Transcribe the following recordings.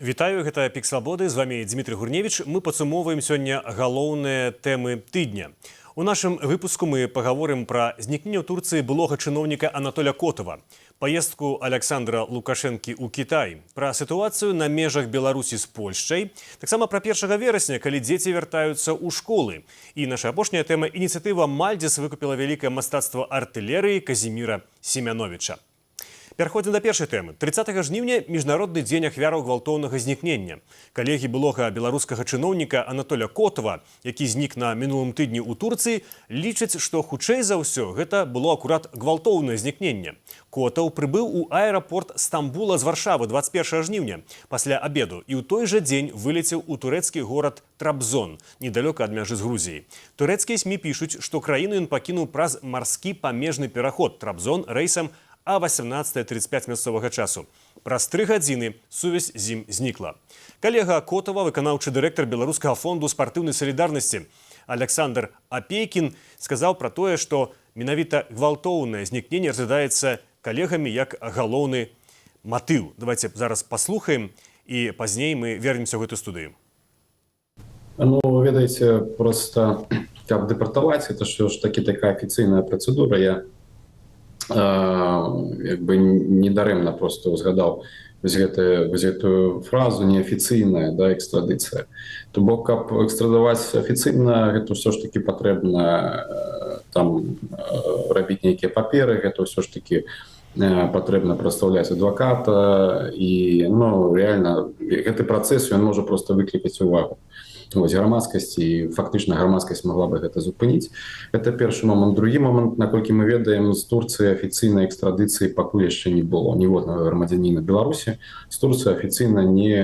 Вітаю, гэта «Пік свабоды», з вами Дзмітрый Гурневіч. Мы падсумоўваем сёння галоўныя тэмы тыдня. У нашым выпуску мы пагаворым пра знікненне ў Турцыі былога чыноўніка Анатоля Котава, паездку Аляксандра Лукашэнкі ў Кітай, пра сітуацыю на межах Беларусі з Польшчай, таксама пра 1 верасня, калі дзеці вяртаюцца ў школы. І наша апошняя тэма: ініцыятыва «Мальдзіс» выкупіла вялікае мастацтва артылерыі Казіміра Семяновіча. Пераходзім да першай тэмы. 30 жніўня — Міжнародны дзень ахвяраў гвалтоўнага знікнення. Калегі былога беларускага чыноўніка Анатоля Котава, які знік на мінулым тыдні ў Турцыі, лічаць, што, хутчэй за ўсё, гэта было акурат гвалтоўнае знікненне. Котаў прыбыў у аэрапорт Стамбула з Варшавы 21 жніўня пасля абеду і ў той жа дзень вылецеў у турэцкі горад Трабзон, недалёка ад мяжы з Грузіяй. Турэцкія СМІ пішуць, што краіну ён пакінуў праз марскі памежны пераход Трабзон рэйсам а 18:35 мясцовага часу. Праз 3 гадзіны сувязь з ім знікла. Калега Котава, выканаўчы дырэктар Беларускага фонду спартыўнай салідарнасці Аляксандр Апейкін, сказаў пра тое, што менавіта гвалтоўнае знікненне разглядаецца калегамі як галоўны матыў. Давайте зараз паслухаем, і пазней мы вернемся ў гэту студыю. Ну, ведаеце, просто каб дэпартаваць, это ж ж таки такая афіцыйная працэдура. Я як бы недарэмна просто узгадаў вось гэтую фразу «неафіцыйная, да, экстрадыцыя». То бок, каб экстрадаваць афіцыйна, гэта ўсё ж таки патрэбна там рабіць нейкія паперы, гэта ўсё ж таки патрэбна прадстаўляць адваката, і, ну, реально гэты працэс, ён можа просто выклікаць увагу вось грамадскасці, і фактычна грамадскасць могла бы гэта зупыніць. Это першы момант. Другі момант: наколькі мы ведаем, з Турцыі афіцыйнай экстрадыцыі пакуль яшчэ не было. Ніводнага грамадзяніна Беларусі з Турцыі афіцыйна не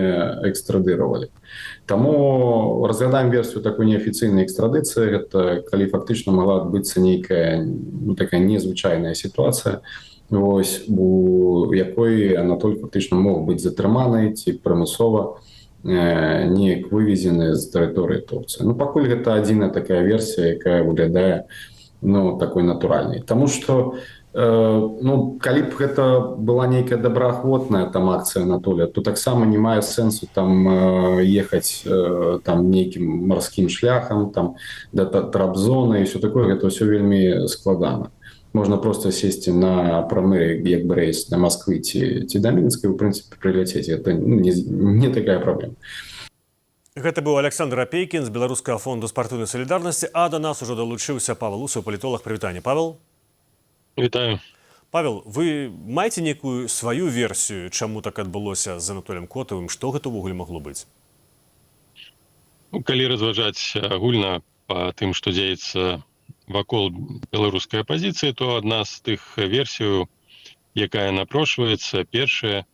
экстрадыравалі. Таму разглядаем версію такой неафіцыйнай экстрадыцыі. Гэта калі фактычна могла адбыцца нейкая, ну, такая незвычайная сітуацыя, вось у якой Анатоль фактычна мог быць затрыманы ці прымусова неяк вывезены з тэрыторыі Турцыі. Ну, пакуль гэта адзіная такая версія, якая выглядае, ну, такой натуральнай. Таму что ну, калі б гэта была нейкая добраахвотная там акцыя Анатоля, то таксама не мае сэнсу там ехаць там нейкім марскім шляхам там да Трабзона і все такое. Гэта ўсё вельмі складана. Можна просто сесці на прамы як бы рэйс да Москвы ці да Мінска, у прынцыпе, прыляцець. Это, ну, не такая праблема. Гэта быў Аляксандр Апейкін з Беларускага фонду спартыўнай салідарнасці, а да нас ужо далучыўся Павел Усаў, палітолаг. Прывітанне, Павел. Вітаю. Павел, вы маеце некую сваю версію, чаму так адбылося з Анатолем Котавым, што гэта ўвогуле магло быць? Ну, калі разважаць агульна па тым, што дзеецца вакол беларускай апазіцыі, то адна з тых версіяў, якая напрошваецца, першая,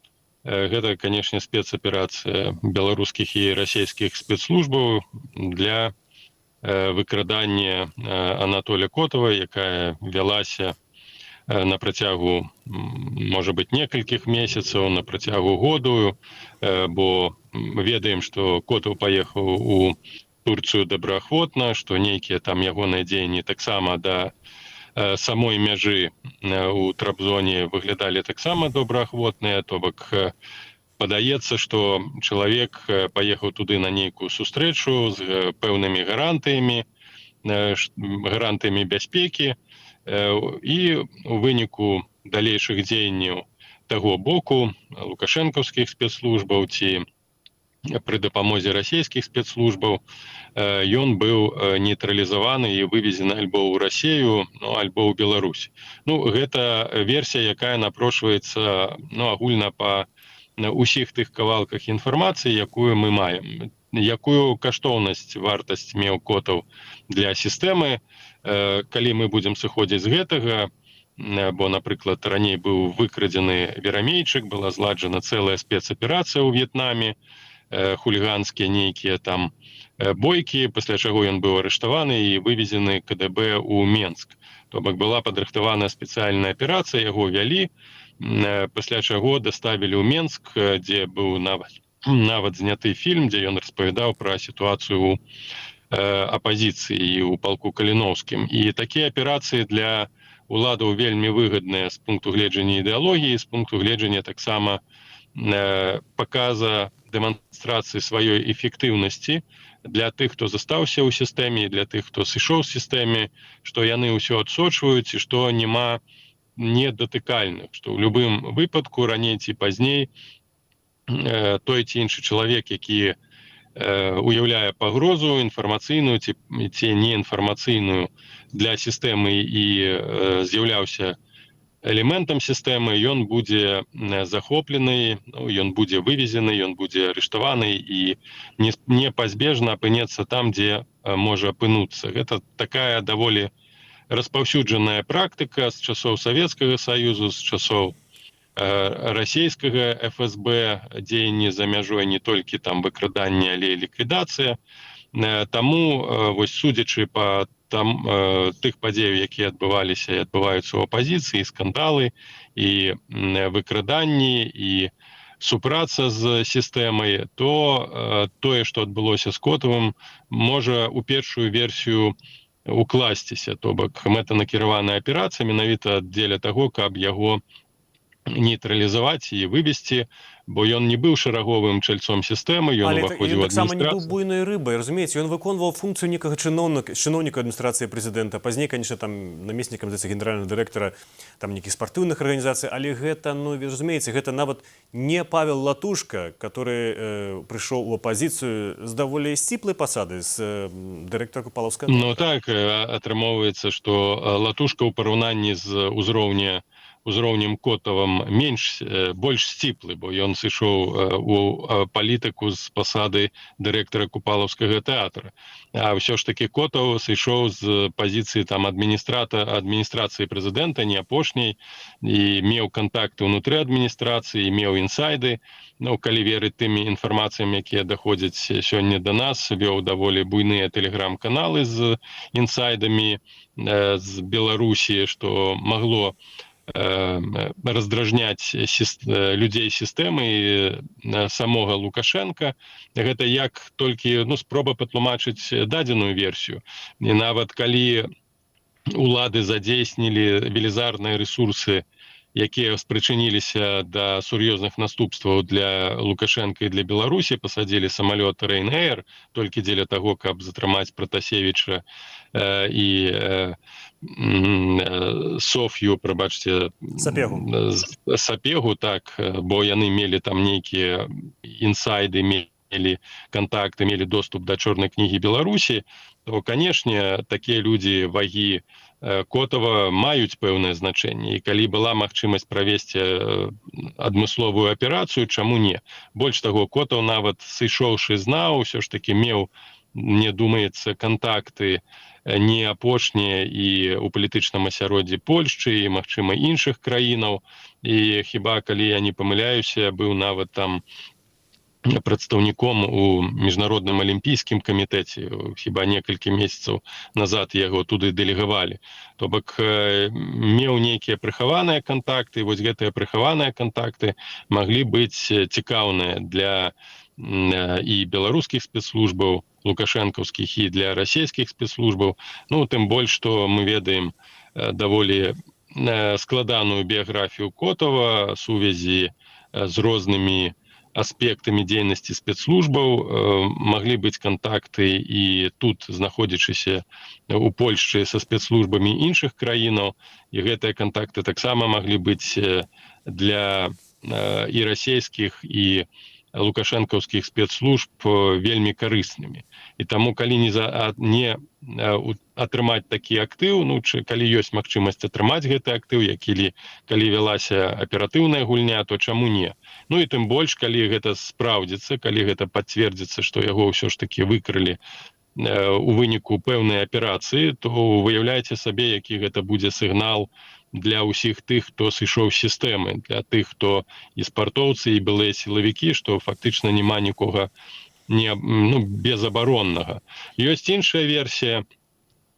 гэта, канешне, спецаперацыя беларускіх і расійскіх спецслужбаў для выкрадання Анатоля Котава, якая вялася на працягу, можа быть, некалькіх месяцаў, на працягу году, бо ведаем, што Котаў паехаў у Турцыю добраахвотна, што нейкія там ягоныя дзеянні таксама да самой мяжы у Трабзоне выглядалі таксама добраахвотныя. То бок падаецца, што чалавек паехаў туды на нейкую сустрэчу з пэўнымі гарантыямі бяспекі, і у выніку далейшых дзеянняў таго боку, лукашэнкаўскіх спецслужбаў ці пры дапамозе расійскіх спецслужбаў, ён быў нейтралізаваны і вывезены альбо ў Расею, ну, альбо ў Беларусь. Ну, гэта версія, якая напрошваецца, ну, агульна па усіх тых кавалках інфармацыі, якую мы маем. Якую каштоўнасць, вартасць меў Котаў для сістэмы, калі мы будзем сыходзіць з гэтага, бо, напрыклад, раней быў выкрадзены Верамейчык, была зладжана цэлая спецаперацыя ў В'етнаме, хуліганскія нейкія там бойкі, пасля чаго ён быў арыштаваны і вывезены КДБ ў Менск. То бок была падрыхтавана спецыяльная аперацыя, яго вялі, пасля чаго даставілі ў Менск, дзе быў нават зняты фільм, дзе ён распавядаў пра сітуацыю у апазіцыі і ў палку Каліноўскім. І такія аперацыі для уладаў вельмі выгадныя з пункту гледжання ідэалогіі, з пункту гледжання таксама Паказа дэманстрацыі сваёй эфектыўнасці для тых, хто застаўся ў сістэме, для тых, хто сышоў з сістэме, што яны ўсё адсочваюць і што няма недатыкальных, што ў любым выпадку раней ці пазней той ці іншы чалавек, які уяўляе пагрозу інфармацыйную ці неінфармацыйную для сістэмы і з'яўляўся элементам сістэмы, ён будзе захоплены, ну, ён будзе вывезены, ён будзе арыштаваны і непазбежна апынецца там, дзе можа апынуцца. Гэта такая даволі распаўсюджаная практыка з часоў Савецкага Саюзу, з часоў расійскага ФСБ, дзеянні за мяжой, не толькі там выкраданне, але і ліквідацыя. Таму вось, судзячы по там тых падзеяў, якія адбываліся і адбываюцца ў апазіцыі, скандалы і выкраданні, і супраца з сістэмай, то тое, што адбылося з Котавым, можа у першую версію укласціся, то бок мэтанакіраваная аперацыя менавіта дзеля таго, каб яго нейтралізаваць і вывесці, бо ён не быў шараговым чальцом сістэмы, ён уваходзіў таксама не быў буйной рыбай, разумееце, ён выконваў функцыю некага чыноўніка адміністрацыі прэзідэнта, пазней, конечно, там намеснікам, здаецца, генерального дырэктара там нейкіх спартыўных арганізацый, але гэта, ну, разумееце, гэта нават не Павел Латушка, который прыйшоў у апазіцыю з даволі сціплай пасады, з дырэктара Купалаўска. Ну так, атрымоўваецца, што Латушка ў параўнанні з узроўнем Котавым менш, больш сціплы, бо ён сышоў у палітыку з пасады дырэктара Купалаўскага тэатра, а ўсё ж таки Котаў сышоў з пазіцыі там адміністрацыі прэзідэнта, не апошняй, і меў кантакты ўнутры адміністрацыі, меў інсайды. Ну, калі верыць тымі інфармацыям, якія даходзяць сёння до нас, вёў даволі буйныя тэлеграм-каналы з інсайдамі з Беларусі, што магло раздражняць людзей сістэмы, самога Лукашенко. Гэта як толькі, ну, спроба патлумачыць дадзеную версію. І нават калі улады задзейснілі велізарныя ресурсы, якія спрычыніліся да сур'ёзных наступстваў для Лукашенко і для Беларусі, пасадзілі самалёт Ryanair толькі дзеля таго, каб затрымаць Пратасевіча і Соф'ю, прабачце, Сапегу. Сапегу, так, бо яны мелі там нейкія інсайды, мелі кантакты, мелі доступ да чорнай кнігі Беларусі, то, канешне, такія людзі вагі Котава маюць пэўнае значэнне, і калі была магчымасць правесці адмысловую аперацыю, чаму не? Больш таго, Котаў, нават сышоўшы з НАУ, ўсё ж таки меў, мне думаецца, кантакты не апошнія і у палітычным асяроддзі Польшчы і, магчыма, іншых краінаў, і хіба, калі я не памыляюся, быў нават там прадстаўніком у Міжнародным алімпійскім камітэце, хіба некалькі месяцаў назад яго туды дэлегавалі. То бок меў нейкія прыхаваныя кантакты. Вось гэтыя прыхаваныя кантакты маглі быць цікаўныя для і беларускіх спецслужбаў лукашэнкаўскіх, і для расійскіх спецслужбаў. Ну, тым больш што мы ведаем даволі складаную біяграфію Котава, сувязі з рознымі аспектамі дзейнасці спецслужбаў, маглі быць кантакты і тут, знаходзячыся у Польшчы, са спецслужбамі іншых краінаў, і гэтыя кантакты таксама маглі быць для і расійскіх, і лукашэнкаўскіх спецслужб вельмі карыснымі. І таму, калі не за не атрымаць такі актыў, ну, чы калі ёсць магчымасць атрымаць гэты актыў, які калі вялася аператыўная гульня, то чаму не? Ну і тым больш, калі гэта спраўдзіцца, калі гэта пацвердзіцца, што яго ўсё ж таки выкрылі у выніку пэўнай аперацыі, то выяўляеце сабе, які гэта будзе сігнал для ўсіх тых, хто сышоў з сістэмы, для тых, хто і спартоўцы, і былыя сілавікі, што фактычна няма нікога не, ну, безабароннага. Ёсць іншая версія,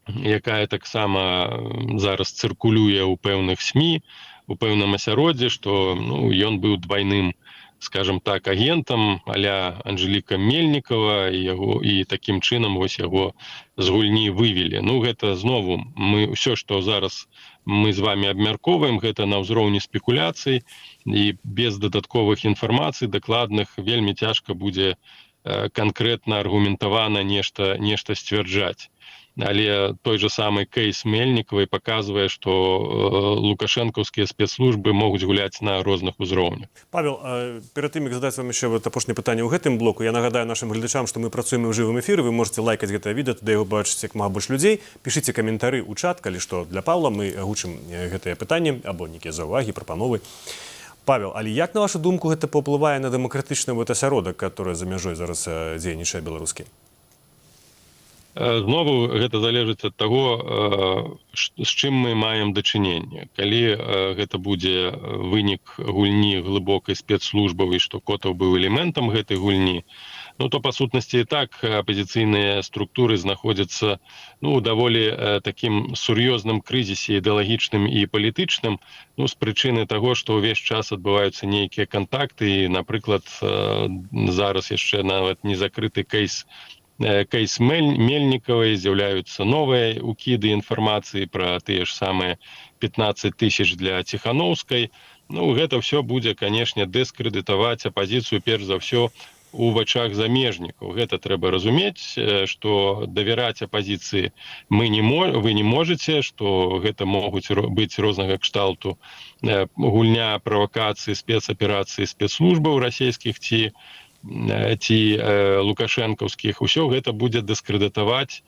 якая таксама зараз цыркулюе ў пэўных СМІ, у пэўным асяроддзі, што, ну, ён быў двойным Скажем так, агентам а-ля Анжеліка Мельнікова, і яго і таким чынам вось яго з гульні вывелі. Ну, гэта знову мы ўсё, што зараз мы з вами абмяркоўваем, гэта на ўзроўні спекуляцый, і без дадатковых інфармацый дакладных вельмі цяжка будзе канкрэтна, аргументавана нешта сцвярджаць. Але той же самы кейс Мельнікавай паказвае, што лукашэнкаўскія спецслужбы могуць гуляць на розных узроўнях. Павел, перад тым, як задаць вам яшчэ вот апошняе пытанне ў гэтым блоку, я нагадаю нашым гледачам, што мы працуем у жывым эфіры, вы можете лайкаць гэтае відэа, тады яго бачыць як мага больш людзей. Пішыце каментары ў чат, калі што для Павла мы гучым гэтае пытанне або нейкія заўвагі, прапановы. Павел, але як, на вашу думку, гэта паўплывае на дэмакратычны вот асяродак, который за мяжой зараз дзейнічае, беларускі? Знову гэта залежыць ад таго, з чым мы маем дачыненне. Калі гэта будзе вынік гульні глыбокай спецслужбавай, што Котаў быў элементам гэтай гульні, ну, то па сутнасці і так апазіцыйныя структуры знаходзяцца, ну, у даволі такім сур'ёзным крызісе ідэалагічным і палітычным, ну, з прычыны таго, што ўвесь час адбываюцца нейкія кантакты і, напрыклад, зараз яшчэ нават не закрыты кейс Мельнікавай, з'яўляюцца новыя укіды інфармацыі пра тыя ж самыя 15 тысяч для Ціханаўскай. Ну, гэта все будзе, канешне, дыскрэдытаваць апазіцыю, перш за ўсё у вачах замежнікаў. Гэта трэба разумець, што давяраць апазіцыі мы не мо вы не можете, што гэта могуць быць рознага кшталту гульня, правакацыі, спецаперацыі спецслужбаў расійскіх ці лукашэнкаўскіх. Усё гэта будзе дыскрэдытаваць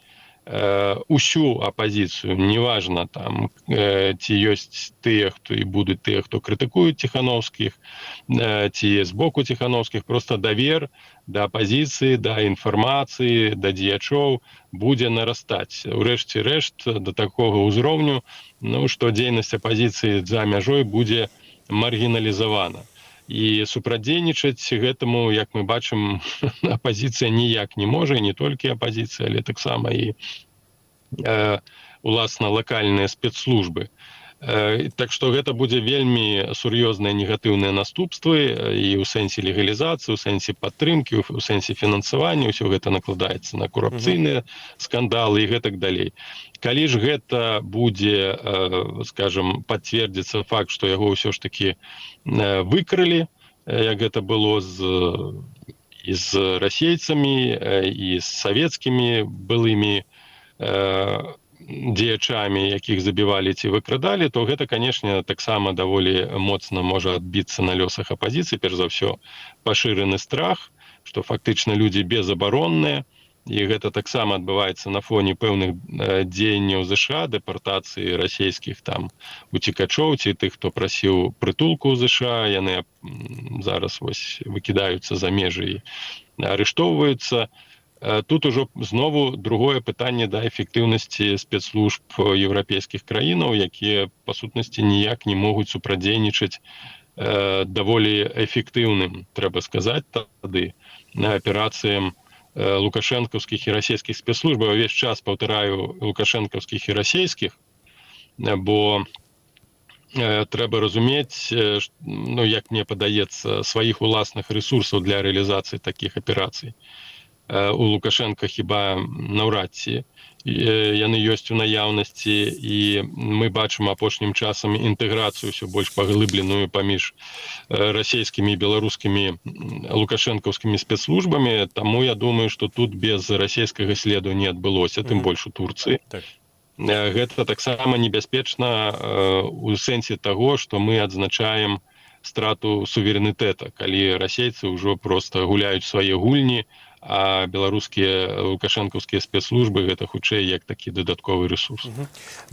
усю апазіцыю, неважно там, ці ёсць тыя, хто і будуць тыя, хто крытыкуюць Ціханаўскіх, ці з боку Ціханаўскіх. Просто давер да апазіцыі, да інфармацыі, да дзеячоў будзе нарастаць урэшце рэшт да такога ўзроўню, ну, што дзейнасць апазіцыі за мяжой будзе маргіналізавана. І супрацьдзейнічаць гэтаму, як мы бачым, апазіцыя ніяк не можа, і не толькі апазіцыя, але таксама і уласна лакальныя спецслужбы. Так што гэта будзе вельмі сур'ёзныя негатыўныя наступствы і ў сэнсе легалізацыі, у сэнсе падтрымкі, у сэнсе фінансавання. Ўсё гэта накладаецца на карупцыйныя скандалы і гэтак далей. Калі ж гэта будзе, скажем, пацвердзіцца факт, што яго ўсё ж таки выкрылі, як гэта было і з расейцамі, і з савецкімі былымі дзеячамі, якіх забівалі ці выкрадалі, то гэта, канешне, таксама даволі моцна можа адбіцца на лёсах апазіцыі. Перш за ўсё пашыраны страх, што фактычна людзі безабаронныя, і гэта таксама адбываецца на фоне пэўных дзеянняў ЗША, дэпартацыі расійскіх там уцекачоў ці тых, хто прасіў прытулку ў ЗША. Яны зараз вось выкідаюцца за межы і арыштоўваюцца. Тут ужо знову другое пытанне да эфектыўнасці спецслужб еўрапейскіх краінаў, якія па сутнасці ніяк не могуць супрацьдзейнічаць даволі эфектыўным, трэба сказаць, тады на аперацыям лукашэнкаўскіх і расійскіх спецслужбаў. Увесь час паўтараю: лукашэнкаўскіх і расійскіх, бо трэба разумець, ну, як мне падаецца, сваіх уласных ресурсаў для рэалізацыі такіх аперацый у Лукашенко хіба наўрад ці яны ёсць у наяўнасці. І мы бачым апошнім часам інтэграцыю ўсё больш паглыбленую паміж расійскімі і беларускімі лукашэнкаўскімі спецслужбамі. Таму я думаю, што тут без расійскага следу не адбылося, тым больш у Турцыі. Так. Гэта таксама небяспечна у сэнсе таго, што мы адзначаем страту суверэнітэта, калі расейцы ўжо просто гуляюць свае гульні, а беларускія лукашэнкаўскія спецслужбы — гэта хутчэй як такі дадатковы ресурс.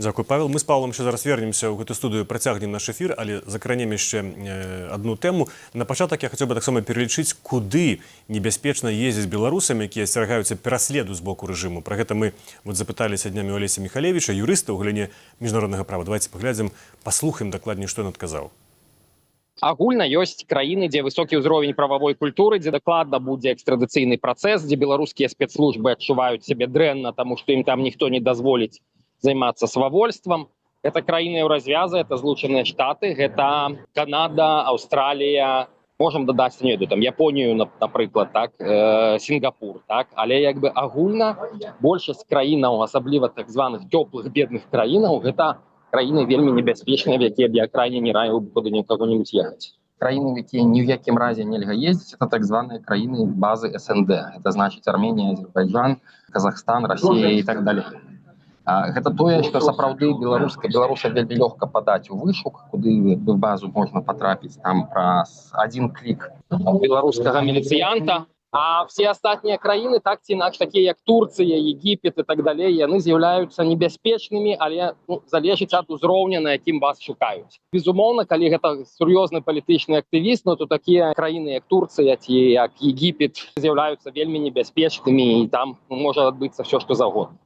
Дзякуй, Павел. Мы з Павлом ще зараз вернемся ў гэту студыю, працягнем наш эфір, але закранем яшчэ одну тэму. На пачатак я хацеў бы таксама пералічыць, куды небяспечна ездзіць беларусам, якія асцерагаюцца пераследу з боку рэжыму. Пра гэта мы вот запыталіся днямі у Алеся Міхалевіча, юрыста ў галіне міжнароднага права. Давайте паглядзім, паслухаем дакладней, што ён адказаў. Агульна ёсць краіны, дзе высокі ўзровень прававой культуры, дзе дакладна будзе экстрадыцыйны працэс, дзе беларускія спецслужбы адчуваюць сябе дрэнна, таму што ім там ніхто не дазволіць займацца свавольствам. Это краіны Еўразвяза, это Злучаныя Штаты, гэта Канада, Аўстралія. Можам дадаць, не ведаю, там, Японію, напрыклад, так, Сінгапур, так. Але як бы агульна большасць краінаў, асабліва так званых цёплых бедных краінаў, гэта краіны вельмі небяспечныя, в якія б я крайне не раіў бы куды кого-нибудь ехаць. Краіны, в якія ні ў якім разе нельга ездзіць, это так званыя краіны базы СНД. Это значит Армения, Азербайджан, Казахстан, Россия и так далее. Гэта тое, што сапраўды беларуса вельмі лёгка падаць у вышук, куды як бы в базу можна патрапіць там праз один клік беларускага міліцыянта. А все астатнія краіны, так ці інакш, такія як Турцыя, Егіпет и так далей, яны з'яўляюцца небяспечнымі, але, ну, залежыць ад узроўня, на якім вас шукаюць. Безумоўна, калі гэта сур'ёзны палітычны актывіст, ну, то такія краіны, як Турцыя ці як Егіпет, з'яўляюцца вельмі небяспечнымі, і там можа адбыцца все што заўгодна.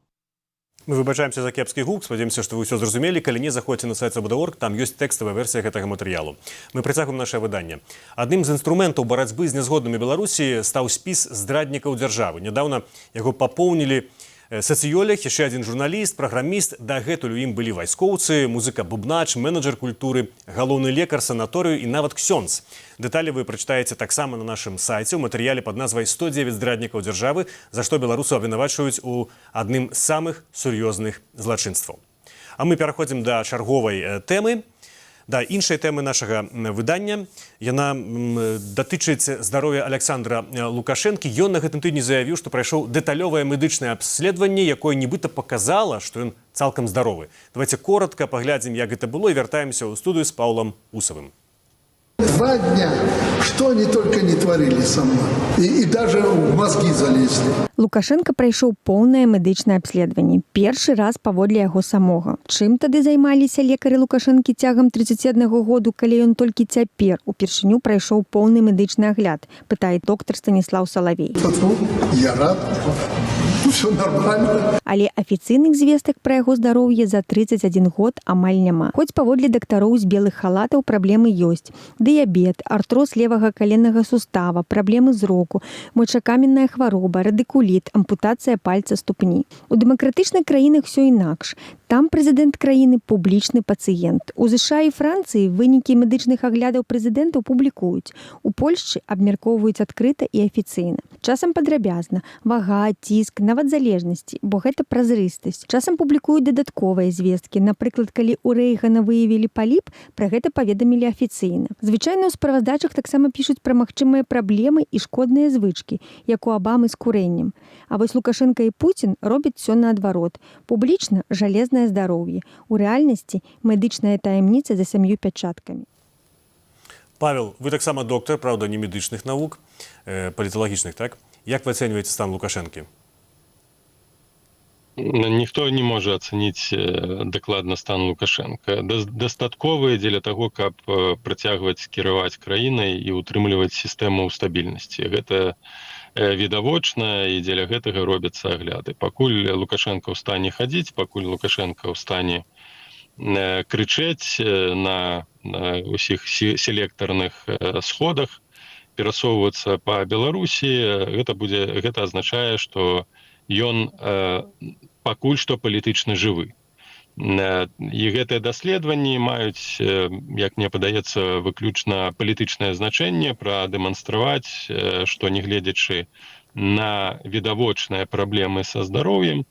Мы выбачаемся за кепскі гук, спадзяемся, што вы ўсё зразумелі. Калі не, заходзьце на сайт Свабода.орг, там ёсць тэкставая версія гэтага матэрыялу. Мы працягваем наше выданне. Адным з інструментаў барацьбы з нязгоднымі Беларусі стаў спіс здраднікаў дзяржавы. Нядаўна яго папоўнілі сацыёлог, яшчэ адзін журналіст, праграміст. Дагэтуль у ім былі вайскоўцы, музыка бубнач, менеджер культуры, галоўны лекар санаторыю і нават ксёндз. Дэталі вы прачытаеце таксама на нашым сайце ў матэрыяле пад назвай «109 здраднікаў дзяржавы, за што беларусаў абвінавачваюць у адным з самых сур'ёзных злачынстваў». А мы пераходзім да чарговай тэмы, да іншай тэмы нашага выдання. Яна датычыць здароўя Аляксандра Лукашэнкі. Ён на гэтым тыдні заявіў, што прайшоў дэталёвае медычнае абследаванне, якое нібыта паказала, што ён цалкам здаровы. Давайте коротко паглядзім, як гэта было, і вяртаемся ў студыю з Паўлам Усавым. 2 дня, что они только не творили со мной. И даже в мозги залезли. Лукашэнка прайшоў поўнае медычнае абследаванне. Першы раз паводле яго самога. Чым тады займаліся лекары Лукашэнкі цягам 31 году, калі ён толькі цяпер упершыню прайшоў поўны медычны агляд, пытае доктар Станіслаў Салавей. Фу, я рад. Все нормально. Але афіцыйных звестак пра яго здароўе за 31 год амаль няма. Хоць паводле дактароў з белых халатаў праблемы ёсць. Дыябет, артроз левага каленнага сустава, праблемы зроку, мочакаменная хвароба, радыкуліт, ампутацыя пальца ступні. У дэмакратычных краінах всё інакш. Там прэзідэнт краіны — публічны пацыент. У ЗША і Францыі вынікі медычных аглядаў прэзідэнтаў публікуюць. У Польшчы абмяркоўваюць адкрыта і афіцыйна. Часам падрабязна: вага, ціск, нават залежнасці, бо гэта празрыстасць. Часам публікуюць дадатковыя звесткі. Напрыклад, калі ў Рэйгана выявілі паліп, пра гэта паведамілі афіцыйна. Звычайна ў справаздачах таксама пішуць пра магчымыя праблемы і шкодныя звычкі, як у Абамы з курэннем. А вось Лукашэнка і Пуцін робяць всё наадварот. Публічна жалезнае здароўе. У рэальнасці медычная таямніца за сям'ю пячаткамі. Павел, вы таксама доктар, праўда, не медычных навук, паліталагічных, так? Як вы ацэньваеце стан Лукашэнкі? Ніхто не можа ацаніць дакладна стан Лукашэнка. Дастатковы дзеля таго, каб працягваць кіраваць краінай і ўтрымліваць сістэму ў стабільнасці. Гэта відавочна, і дзеля гэтага робяцца агляды. Пакуль Лукашэнка ў стане хадзіць, пакуль Лукашэнка ў стане крычэць на ўсіх селектарных сходах, перасоўвацца па Беларусі, гэта азначае, што ён пакуль што палітычна жывы. І гэтыя даследаванні маюць, як мне падаецца, выключна палітычнае значэнне: прадэманстраваць, што, нягледзячы на відавочныя праблемы са здароўем,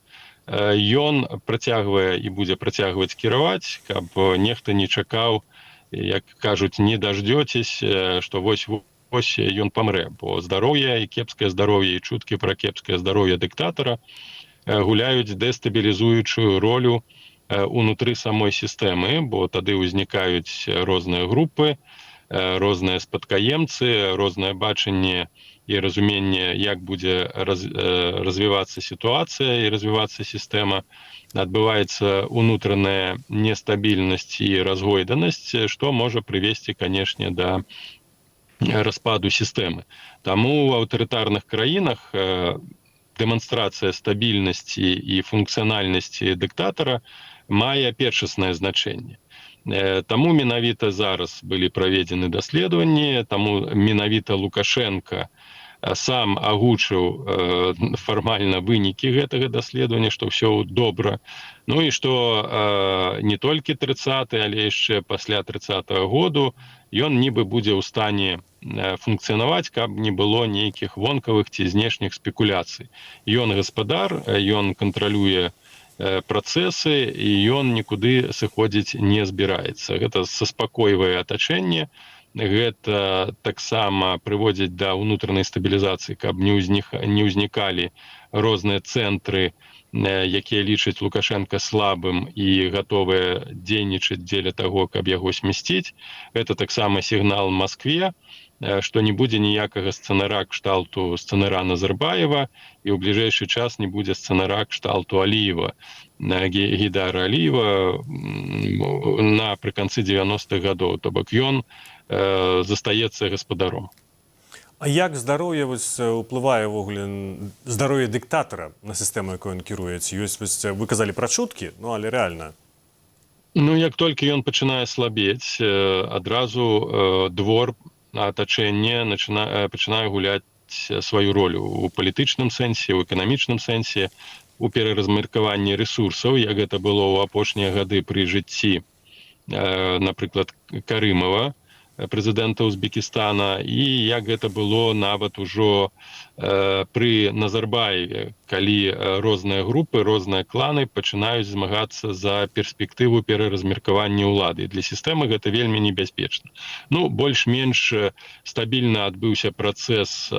ён працягвае і будзе працягваць кіраваць, каб нехта не чакаў, як кажуць, не дождётесь, што вось вось ён памрэ, бо здароўе і кепскае здароўе, і чуткі пра кепскае здароўе дыктатара гуляюць дэстабілізуючую ролю унутры самой сістэмы, бо тады ўзнікаюць розныя групы, розныя спадкаемцы, рознае бачанне і разуменне, як будзе развівацца сітуацыя і развівацца сістэма. Адбываецца унутраная нестабільнасць і разгойданасць, што можа прывесці, канешне, да распаду сістэмы. Таму ў аўтарытарных краінах дэманстрацыя стабільнасці і функцыянальнасці дыктатара мае першаснае значэнне. Таму менавіта зараз былі праведзены даследаванні, таму менавіта Лукашэнка сам агучыў фармальна вынікі гэтага даследавання, што ўсё добра. Ну і што не толькі 30, але яшчэ пасля 30-го году ён нібы будзе ў стане Функцыянаваць, каб не было нейкіх вонкавых ці знешніх спекуляцый. Ён гаспадар, ён кантралюе працэсы і ён нікуды сыходзіць не збіраецца. Гэта саспакойвае атачэнне, гэта таксама прыводзіць да ўнутранай стабілізацыі, каб не ўзнікалі розныя цэнтры, якія лічаць Лукашенко слабым і гатовыя дзейнічаць дзеля таго, каб яго смясціць. Это таксама сігнал Москве, што не будзе ніякага сцэнара кшталту сцэнара Назарбаева і ў бліжэйшы час не будзе сцэнара кшталту Аліева, Гейдара Аліева напрыканцы 90-х гадоў. То бок ён застаецца гаспадаром. А як здароўе вось ўплывае ўвогуле, здароўе дыктатара на сістэму, якой ён кіруе? Ці ёсць вось, вы казалі пра чуткі, ну але рэальна? Ну, як толькі ён пачынае слабець, адразу двор, атачэнне пачынае гуляць сваю ролю у палітычным сэнсе, у эканамічным сэнсе, у пераразмеркаванні рэсурсаў, як гэта было ў апошнія гады пры жыцці, напрыклад, Карымова, прэзідэнта Узбекістана, і як гэта было нават ужо пры Назарбаеве, калі розныя групы, розныя кланы пачынаюць змагацца за перспектыву пераразмеркавання ўлады. Для сістэмы гэта вельмі небяспечна. Ну, больш-менш стабільна адбыўся працэс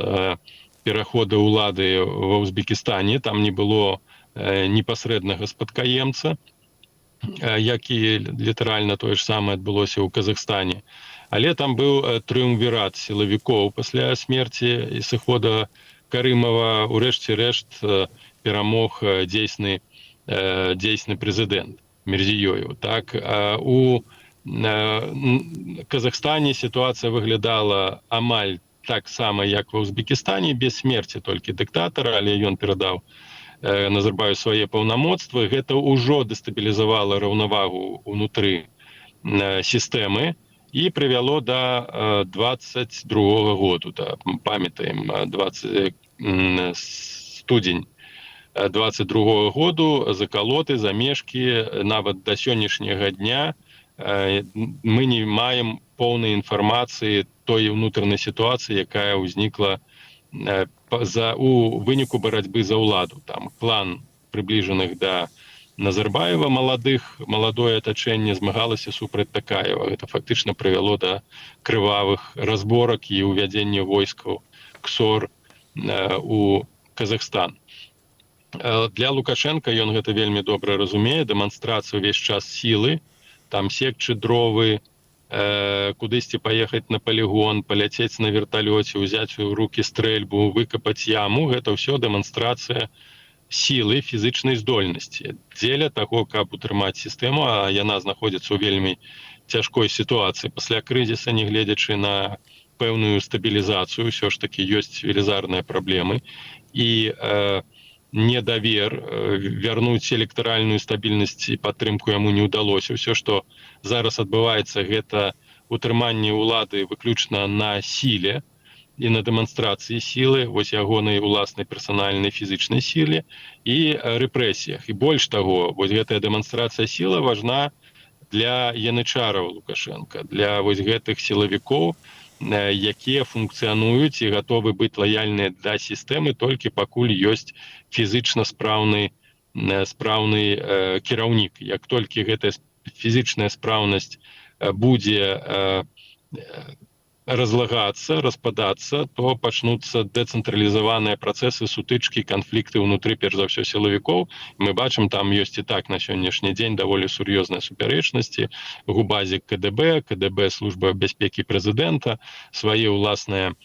перахода ўлады ва Узбекістане, там не было непасрэднага спадкаемца, як і літаральна тое ж самае адбылося ў Казахстане, але там быў трыумвірат сілавікоў. Пасля смерці і сыхода Карымова урэшце рэшт перамог дзейсны прэзідэнт Мірзіёеў. Так, у Казахстане сітуацыя выглядала амаль так сама, як ва Узбекістане, без смерці толькі дыктатара, але ён перадаў Назарбаю свае паўнамоцтвы. Гэта ўжо дэстабілізавала раўнавагу унутры сістэмы і прывяло до 22 году. Да, памятаем, 20 студзень 22 году, закалоты, замешкі. Нават да сённяшняга дня мы не маем поўнай інфармацыі той унутранай сітуацыі, якая ўзнікла за у выніку барацьбы за ўладу. Там клан прыбліжаных да Назарбаева маладых, маладое атачэнне змагалася супраць Такаева. Гэта фактычна прывяло да крывавых разборак і ўвядзення войскаў КСОР у Казахстан. Для Лукашенко, ён гэта вельмі добра разумее, дэманстрацыю увесь час сілы, там секчы дровы, кудысьці паехаць на палігон, паляцець на верталёце, узяць у руки стрэльбу, выкапаць яму — гэта ўсё дэманстрацыя сілы, фізычнай здольнасці дзеля таго, каб утрымаць сістэму, а яна знаходзіцца ў вельмі цяжкой сітуацыі пасля крызіса. Нягледзячы на пэўную стабілізацыю, ўсё ж таки ёсць велізарныя праблемы і недавер. Вярнуць электаральную стабільнасць і падтрымку яму не ўдалося. Ўсё, што зараз адбываецца, гэта утрыманне ўлады выключна на сіле і на дэманстрацыі сілы, вось ягонай уласнай персанальнай фізычнай сіле і рэпрэсіях. І больш таго, вось гэтая дэманстрацыя сілы важна для янычараў Лукашенко, для вось гэтых сілавікоў, якія функцыянуюць і гатовы быць лаяльныя да сістэмы, толькі пакуль ёсць фізычна спраўны кіраўнік. Як толькі гэтая фізічная спраўнасць будзе разлагацца, распадацца, то пачнуцца дэцэнтралізаваныя працэсы, сутычкі, канфлікты ўнутры, перш за ўсё, сілавікоў. Мы бачым, там ёсць і так на сённяшні дзень даволі сур'ёзныя супярэчнасці: ГУБАЗіК — КДБ, КДБ — служба бяспекі прэзідэнта, свае ўласныя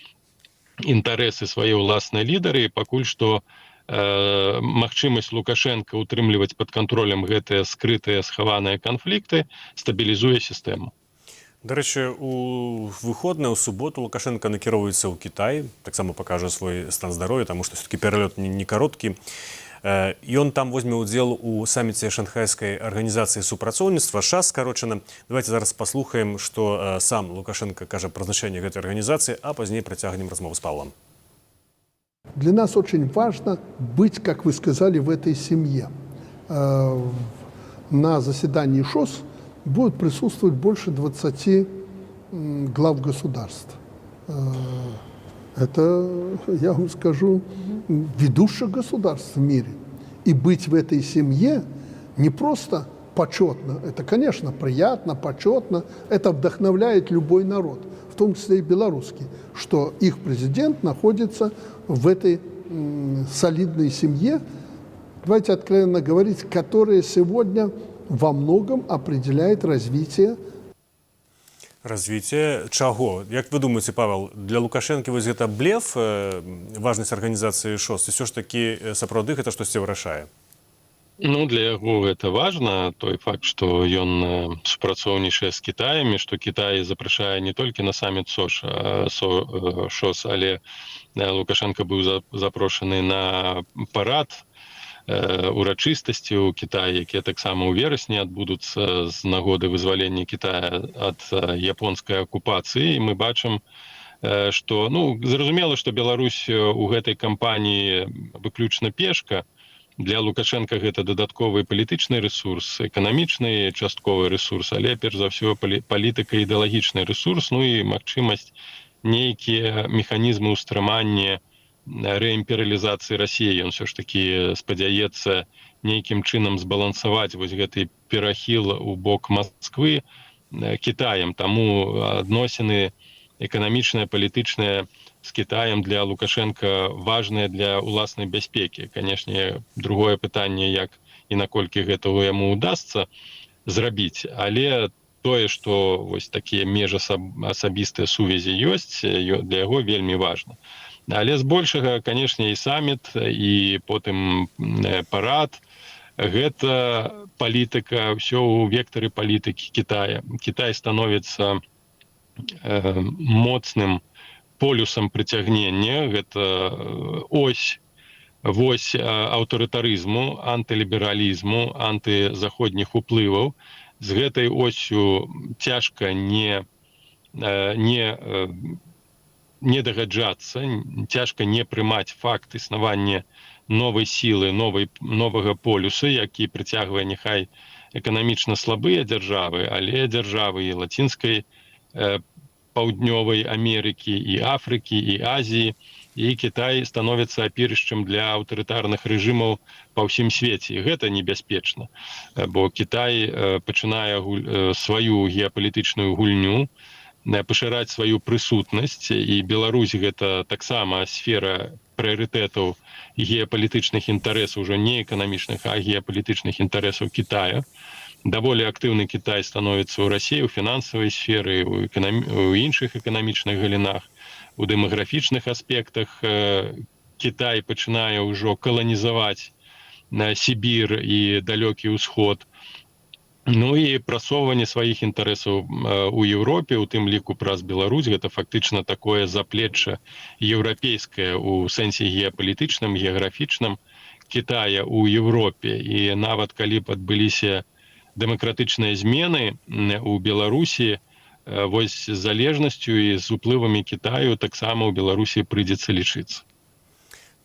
інтарэсы, свае ўласныя лідары. І пакуль што магчымасць Лукашенко утрымліваць под кантролем гэтыя скрытыя, схаваныя канфлікты стабілізуе сістэму. Дарэчы, у выходныя, ў суботу, Лукашенко накіроўваецца ў Кітай, таксама пакажа свой стан здароўя, таму што все-таки пералёт не кароткі. Ён там возьме ўдзел у саміце Шанхайскай арганізацыі супрацоўніцтва, ШАС скарочана. Давайте зараз паслухаем, што сам Лукашенко кажа пра значэнне гэтай арганізацыі, а пазней працягнем размову з Павлам. Для нас очень важно быть, как вы сказали, в этой семье. На заседании ШОС будут присутствовать больше 20 глав государств. Это, я вам скажу, ведущих государств в мире. И быть в этой семье не просто почетно, это, конечно, приятно, почетно, это вдохновляет любой народ, в том числе и белорусский, что их президент находится в этой солидной семье, давайте откровенно говорить, которая сегодня во многом определяет развитие. Развіцце чаго? Як вы думаеце, Павел, для Лукашэнкі вось гэта блеф, важнасць арганізацыі ШОС, ўсё ж такі сапраўды гэта штосьці вырашае? Ну, для яго гэта важна, той факт, што ён супрацоўнічае з Кітаямі, што Кітай запрашае не толькі на саміт СОШ, ШОС, але Лукашенко быў запрошаны на парад урачыстасці ў Кітаі, якія таксама ў верасні адбудуцца з нагоды вызвалення Китая ад японскай акупацыі. І мы бачым, што, ну, зразумела, што Беларусь у гэтай кампаніі выключна пешка. Для Лукашенко гэта дадатковы палітычны ресурс, эканамічны частковы ресурс, але перш за ўсё палітыка ідэалагічны ресурс, ну і магчымасць нейкія механізмы ўстрымання рэімперыялізацыі Расіі. Ён все ж таки спадзяецца нейкім чынам збалансаваць вось гэты перахіл у бок Москвы Китаем. Таму адносіны эканамічныя, палітычныя з Китаем для Лукашенко важныя для уласнай бяспекі. Канешне, другое пытанне, як і наколькі гэтага яму удастся зрабіць, але тое, что вось такія межасабістыя сувязі ёсць, для яго вельмі важна. Але збольшага, канешне, і саміт, і потым парад — гэта палітыка, ўсё ў вектары палітыкі Китая. Китай становіцца моцным полюсам прыцягнення, гэта ось, вось аўтарытарызму, антылібералізму, антызаходніх уплываў. З гэтай осю цяжка не дагаджацца, цяжка не прымаць факт існавання новай сілы, новага полюса, які прыцягвае няхай эканамічна слабыя дзяржавы, але дзяржавы і Лацінскай, Паўднёвай Амерыкі, і Афрыкі, і Азіі. І Кітай становіцца апірышчам для аўтарытарных рэжымаў па ўсім свеце. Гэта небяспечна, бо Кітай пачынае сваю геапалітычную гульню, пашыраць сваю прысутнасць, і Беларусь — гэта таксама сфера прыярытэтаў геапалітычных інтарэсаў, ужо не эканамічных, а геапалітычных інтарэсаў Китая. Даволі актыўны Кітай становіцца ў Расіі ў фінансавай сферы, у іншых эканамічных галінах, у дэмаграфічных аспектах. Кітай пачынае ўжо каланізаваць на Сібір і Далёкі ўсход. Ну і прасоўванне сваіх інтарэсаў у Еўропе, у тым ліку праз Беларусь, гэта фактычна такое заплечча еўрапейскае у сэнсе геапалітычным, геаграфічным Китая у Европе. І нават калі б адбыліся дэмакратычныя змены у Беларусі, вось з залежнасцю і з уплывамі Китаю таксама ў Беларусі прыйдзецца лічыцца.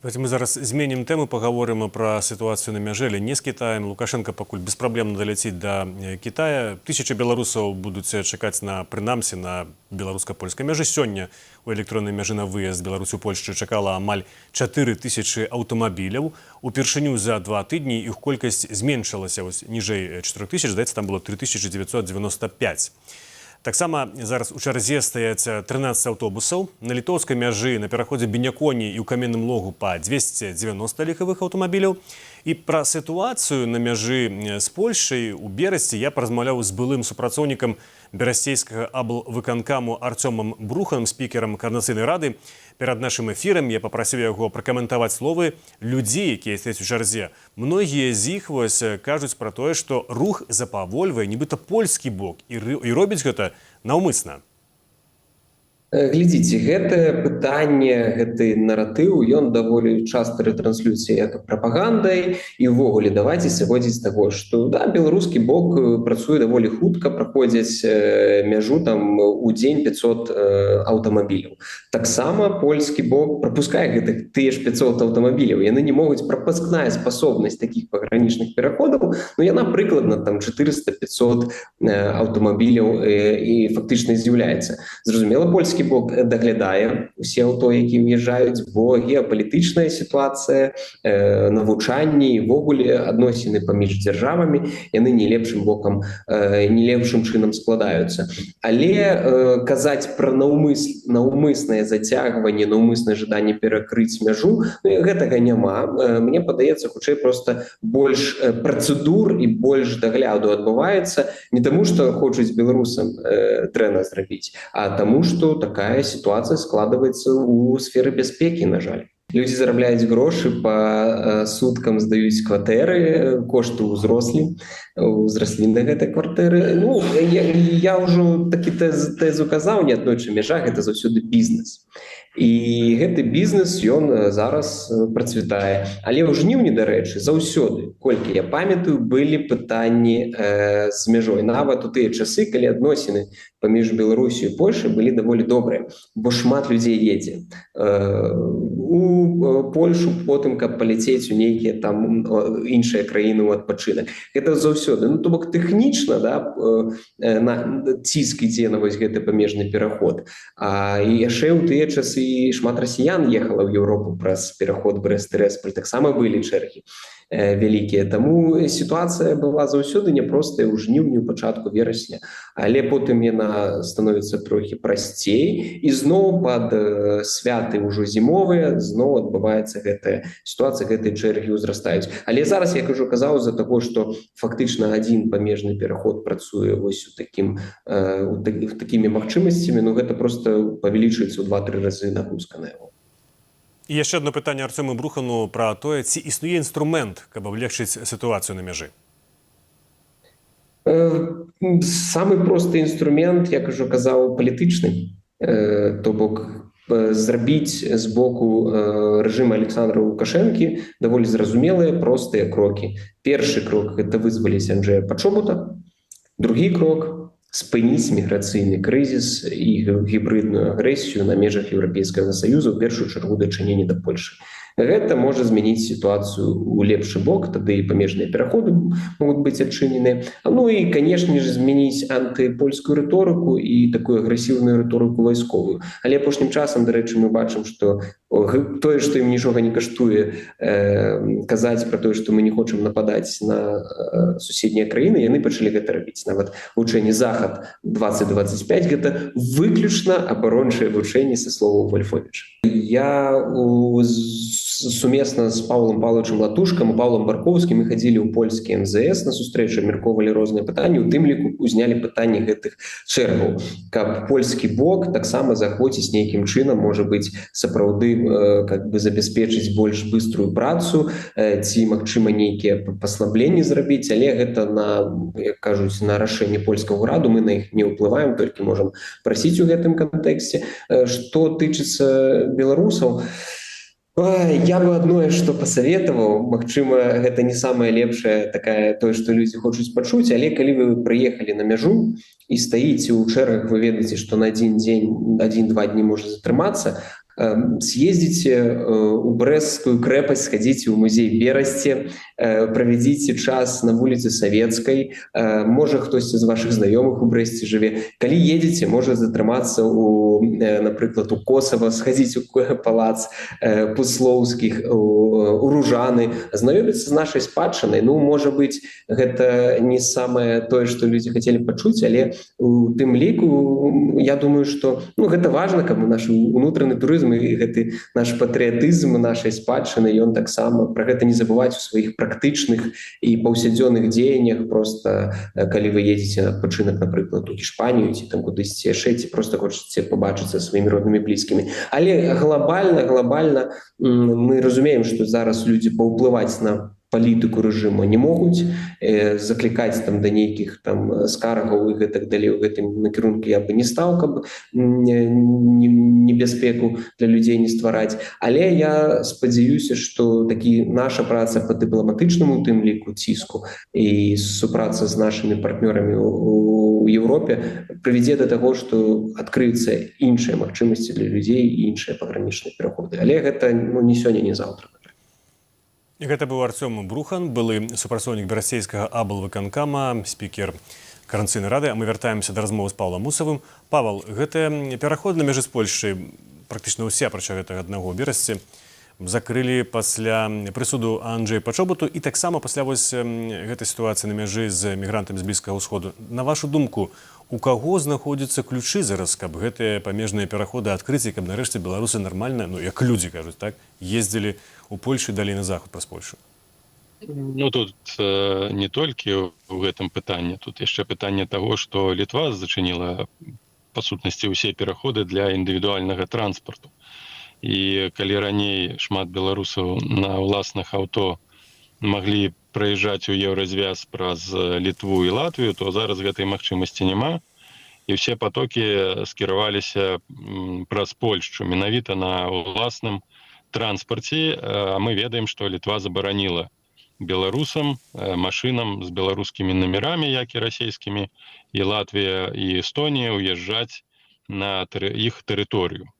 Давайте мы зараз зменім тэму, пагаворым пра сітуацыю на мяжы, але не з Кітаем. Лукашенко пакуль беспраблемна даляціць да Кітая. Тысячы беларусаў будуць чакаць на, прынамсі, на беларуска-польскай мяжы. Сёння у электроннай мяжы на выезд Беларусі ў Польшчы чакала амаль 4 тысячы аўтамабіляў. Упершыню за 2 тыдні іх колькасць зменшылася вось ніжэй 4 тысяч, здаецца, там было 3995. Таксама зараз у чарзе стаяць 13 аўтобусаў. На літоўскай мяжы на пераходзе Беняконі і ў Каменным Логу па 290 легкавых аўтамабіляў. І пра сітуацыю на мяжы з Польшчай у Берасці я паразмаўляў з былым супрацоўнікам берасцейскага аблвыканкаму Арцёмам Бруханым, спікерам Каардынацыйнай рады. Перад нашым эфірам я папрасіў яго пракаментаваць словы людзей, якія стаяць у чарзе. Многія з іх вось кажуць пра тое, што рух запавольвае нібыта польскі бок і робіць гэта наўмысна. Глядзіце, гэтае пытанне, гэты наратыў, ён даволі часта рэтранслюецца як прапагандай. І ўвогуле давайте сыходзіць з таго, што да, беларускі бок працуе даволі хутка, праходзяць мяжу там у дзень 500 аўтамабіляў. Таксама польскі бок прапускае гэтых тыя ж 500 аўтамабіляў. Яны не могуць, прапускная спасобнасць такіх пагранічных пераходаў, ну, яна прыкладна там 400-500 аўтамабіляў і фактычна з'яўляецца. Зразумела, польскі Беларускі бок даглядае усе аўто, які ўязджаюць, бо геапалітычная сітуацыя, навучанні, увогуле адносіны паміж дзяржавамі, яны не лепшым бокам, не лепшым чынам складаюцца. Але казаць пра наўмыснае зацягванне, наўмыснае жаданне перакрыць мяжу, ну, гэтага няма. Мне падаецца, хутчэй просто больш працэдур і больш дагляду адбываецца не таму, што хочуць беларусам дрэнна зрабіць, а таму, што такая сітуацыя складваецца у сферы бяспекі, на жаль. Людзі зарабляюць грошы, па суткам здаюць кватэры, кошты ўзраслі на гэтай кватэры. Ну, я ўжо такі тэзу казаў неаднойчы: мяжа — гэта заўсёды бізнес. І гэты бізнес, ён зараз працвітае. Але ў жніўні, дарэчы, заўсёды, колькі я памятаю, былі пытанні з мяжой, нават у тыя часы, калі адносіны паміж Беларусю і Польшай былі даволі добрыя, бо шмат людзей едзе у Польшу потым, каб паляцець у нейкія там іншыя краіны ў адпачынак. Гэта заўсёды, ну, то бок тэхнічна, да, на ціск ідзе на вось гэты памежны пераход. А і яшчэ ў тыя часы шмат расіян ехала ў Еўропу праз пераход Брэст-Тырэсполь, таксама былі чэргі вялікія. Таму сітуацыя была заўсёды няпростая ў жніўню, пачатку верасня, але потым яна становіцца трохі прасцей, і зноў пад святы ўжо зімовыя зноў адбываецца гэтая сітуацыя, гэтыя чэргі ўзрастаюць. Але зараз, я кажу, казаў, з-за таго, што фактычна адзін памежны пераход працуе вось у такімі магчымасцямі, ну, гэта просто павялічваецца ў 2-3 разы нагрузка на яго. І яшчэ одно пытанне Арцёму Брухану пра тое, ці існуе інструмент, каб аблегчыць сітуацыю на мяжы. Самы просты інструмент, як ужо казаў, палітычны. То бок зрабіць з боку рэжыма Александра Лукашэнкі даволі зразумелыя, простыя крокі. Першы крок — гэта вызваліць Анджея Пачобута. Другі крок — спыніць міграцыйны крызіс і гібрыдную агрэсію на межах Еўрапейскага Саюза, у першую чаргу дачыненні да Польшы. Гэта можа змяніць сітуацыю ў лепшы бок, тады і памежныя пераходы могуць быць адчынены. Ну і, канешне ж, змяніць антыпольскую рыторыку і такую агрэсіўную рыторыку вайсковую. Але апошнім часам, дарэчы, мы бачым, што тое, што ім нічога не каштуе казаць пра тое, што мы не хочам нападаць на суседнія краіны, яны пачалі гэта рабіць. Нават вучэнні «Захад 2025» — гэта выключна абарончыя вучэнні, са словаў Вальфовіча. Я сумесна з Павлом Павловичем Латушкам і Павлом Барковскім мы хадзілі ў польскі МЗС на сустрэчу, абмяркоўвалі розныя пытанні, у тым ліку узнялі пытанні гэтых чэргаў, каб польскі бок таксама заахвоціць нейкім чынам, можа быць, сапраўды как бы забяспечыць больш быструю працу ці, магчыма, нейкія паслабленні зрабіць. Але гэта на, як кажуць, на рашэнне польскага ўраду, мы на іх не ўплываем, толькі можам прасіць у гэтым кантэксце. Што тычыцца беларусаў, я бы адное што пасаветаваў. Магчыма, гэта не самае лепшае такая, тое, што людзі хочуць пачуць, але калі вы прыехалі на мяжу і стаіце ў чэргах, вы ведаеце, што на адзін дзень, 1-2 дні можа затрымацца, съездите у Брэсцкую крэпасць, схадзіце ў музей Берасці, правядзіце час на вуліцы Савецкай, можа, хтосьці з вашых знаёмых у Брэсце жыве. Калі едзеце, можа затрымацца у, напрыклад, у Косава, схадзіць у палац Пуслоўскіх, у Ружаны, знаёміцца з нашай спадчынай. Ну, можа быць, гэта не самае тое, што людзі хацелі пачуць, але у тым ліку я думаю, што, ну, гэта важна, каб наш унутраны турызм і гэты наш патрыятызм нашай спадчыны, ён таксама, пра гэта не забываць у сваіх практычных і паўсядзённых дзеяннях. Просто калі вы едзеце на адпачынак, напрыклад, у Іспанію ці там кудысьці яшчэ, ці просто хочаце пабачыцца сваімі роднымі, блізкімі. Але глобальна мы разумеем, што зараз людзі паўплываць на палітыку рэжыма не могуць, заклікаць там да нейкіх там скаргаў і гэтак далей у гэтым накірунку я бы не стаў, каб небяспеку для людзей не ствараць. Але я спадзяюся, што такі наша праца по дыпламатычнаму, тым ліку, ціску і супраца з нашымі партнёрамі у Еўропе прывядзе да таго, што адкрыюцца іншыя магчымасці для людзей і іншыя пагранічныя пераходы. Але гэта, ну, не сёння, не заўтра. І гэта быў Арцём Брухан, былы супрацоўнік Берасцейскага аблвыканкама, спікер Каардынацыйнай рады, а мы вяртаемся да размовы з Паўлам Усавым. Павал, гэты пераход на мяжы з Польшчай практычна ўсе, апрача гэтага аднаго, Берасці, закрылі пасля прысуду Анджея Пачобуту і таксама пасля вось гэтай сітуацыі на мяжы з мігрантамі з Блізкага ўсходу. На вашу думку, у каго знаходзяцца ключы зараз, каб гэтыя памежныя пераходы адкрыць і каб нарэшце беларусы нармальна, ну, як людзі кажуць, так, ездзілі у Польшу і далей на захад праз Польшу? Ну, тут не толькі ў гэтым пытанне, тут яшчэ пытанне таго, што Літва зачыніла па сутнасці ўсе пераходы для індывідуальнага транспарту. І калі раней шмат беларусаў на ўласных аўто маглі праязджаць у Еўразвяз праз Літву і Латвію, то зараз гэтай магчымасці няма. І ўсе потокі скіраваліся праз Польшчу, менавіта на ўласным транспарце. А мы ведаем, што Літва забараніла беларусам, машынам з беларускімі нумарамі, як і расійскімі, і Латвія, і Эстонія, уезжаць на іх тэрыторыю.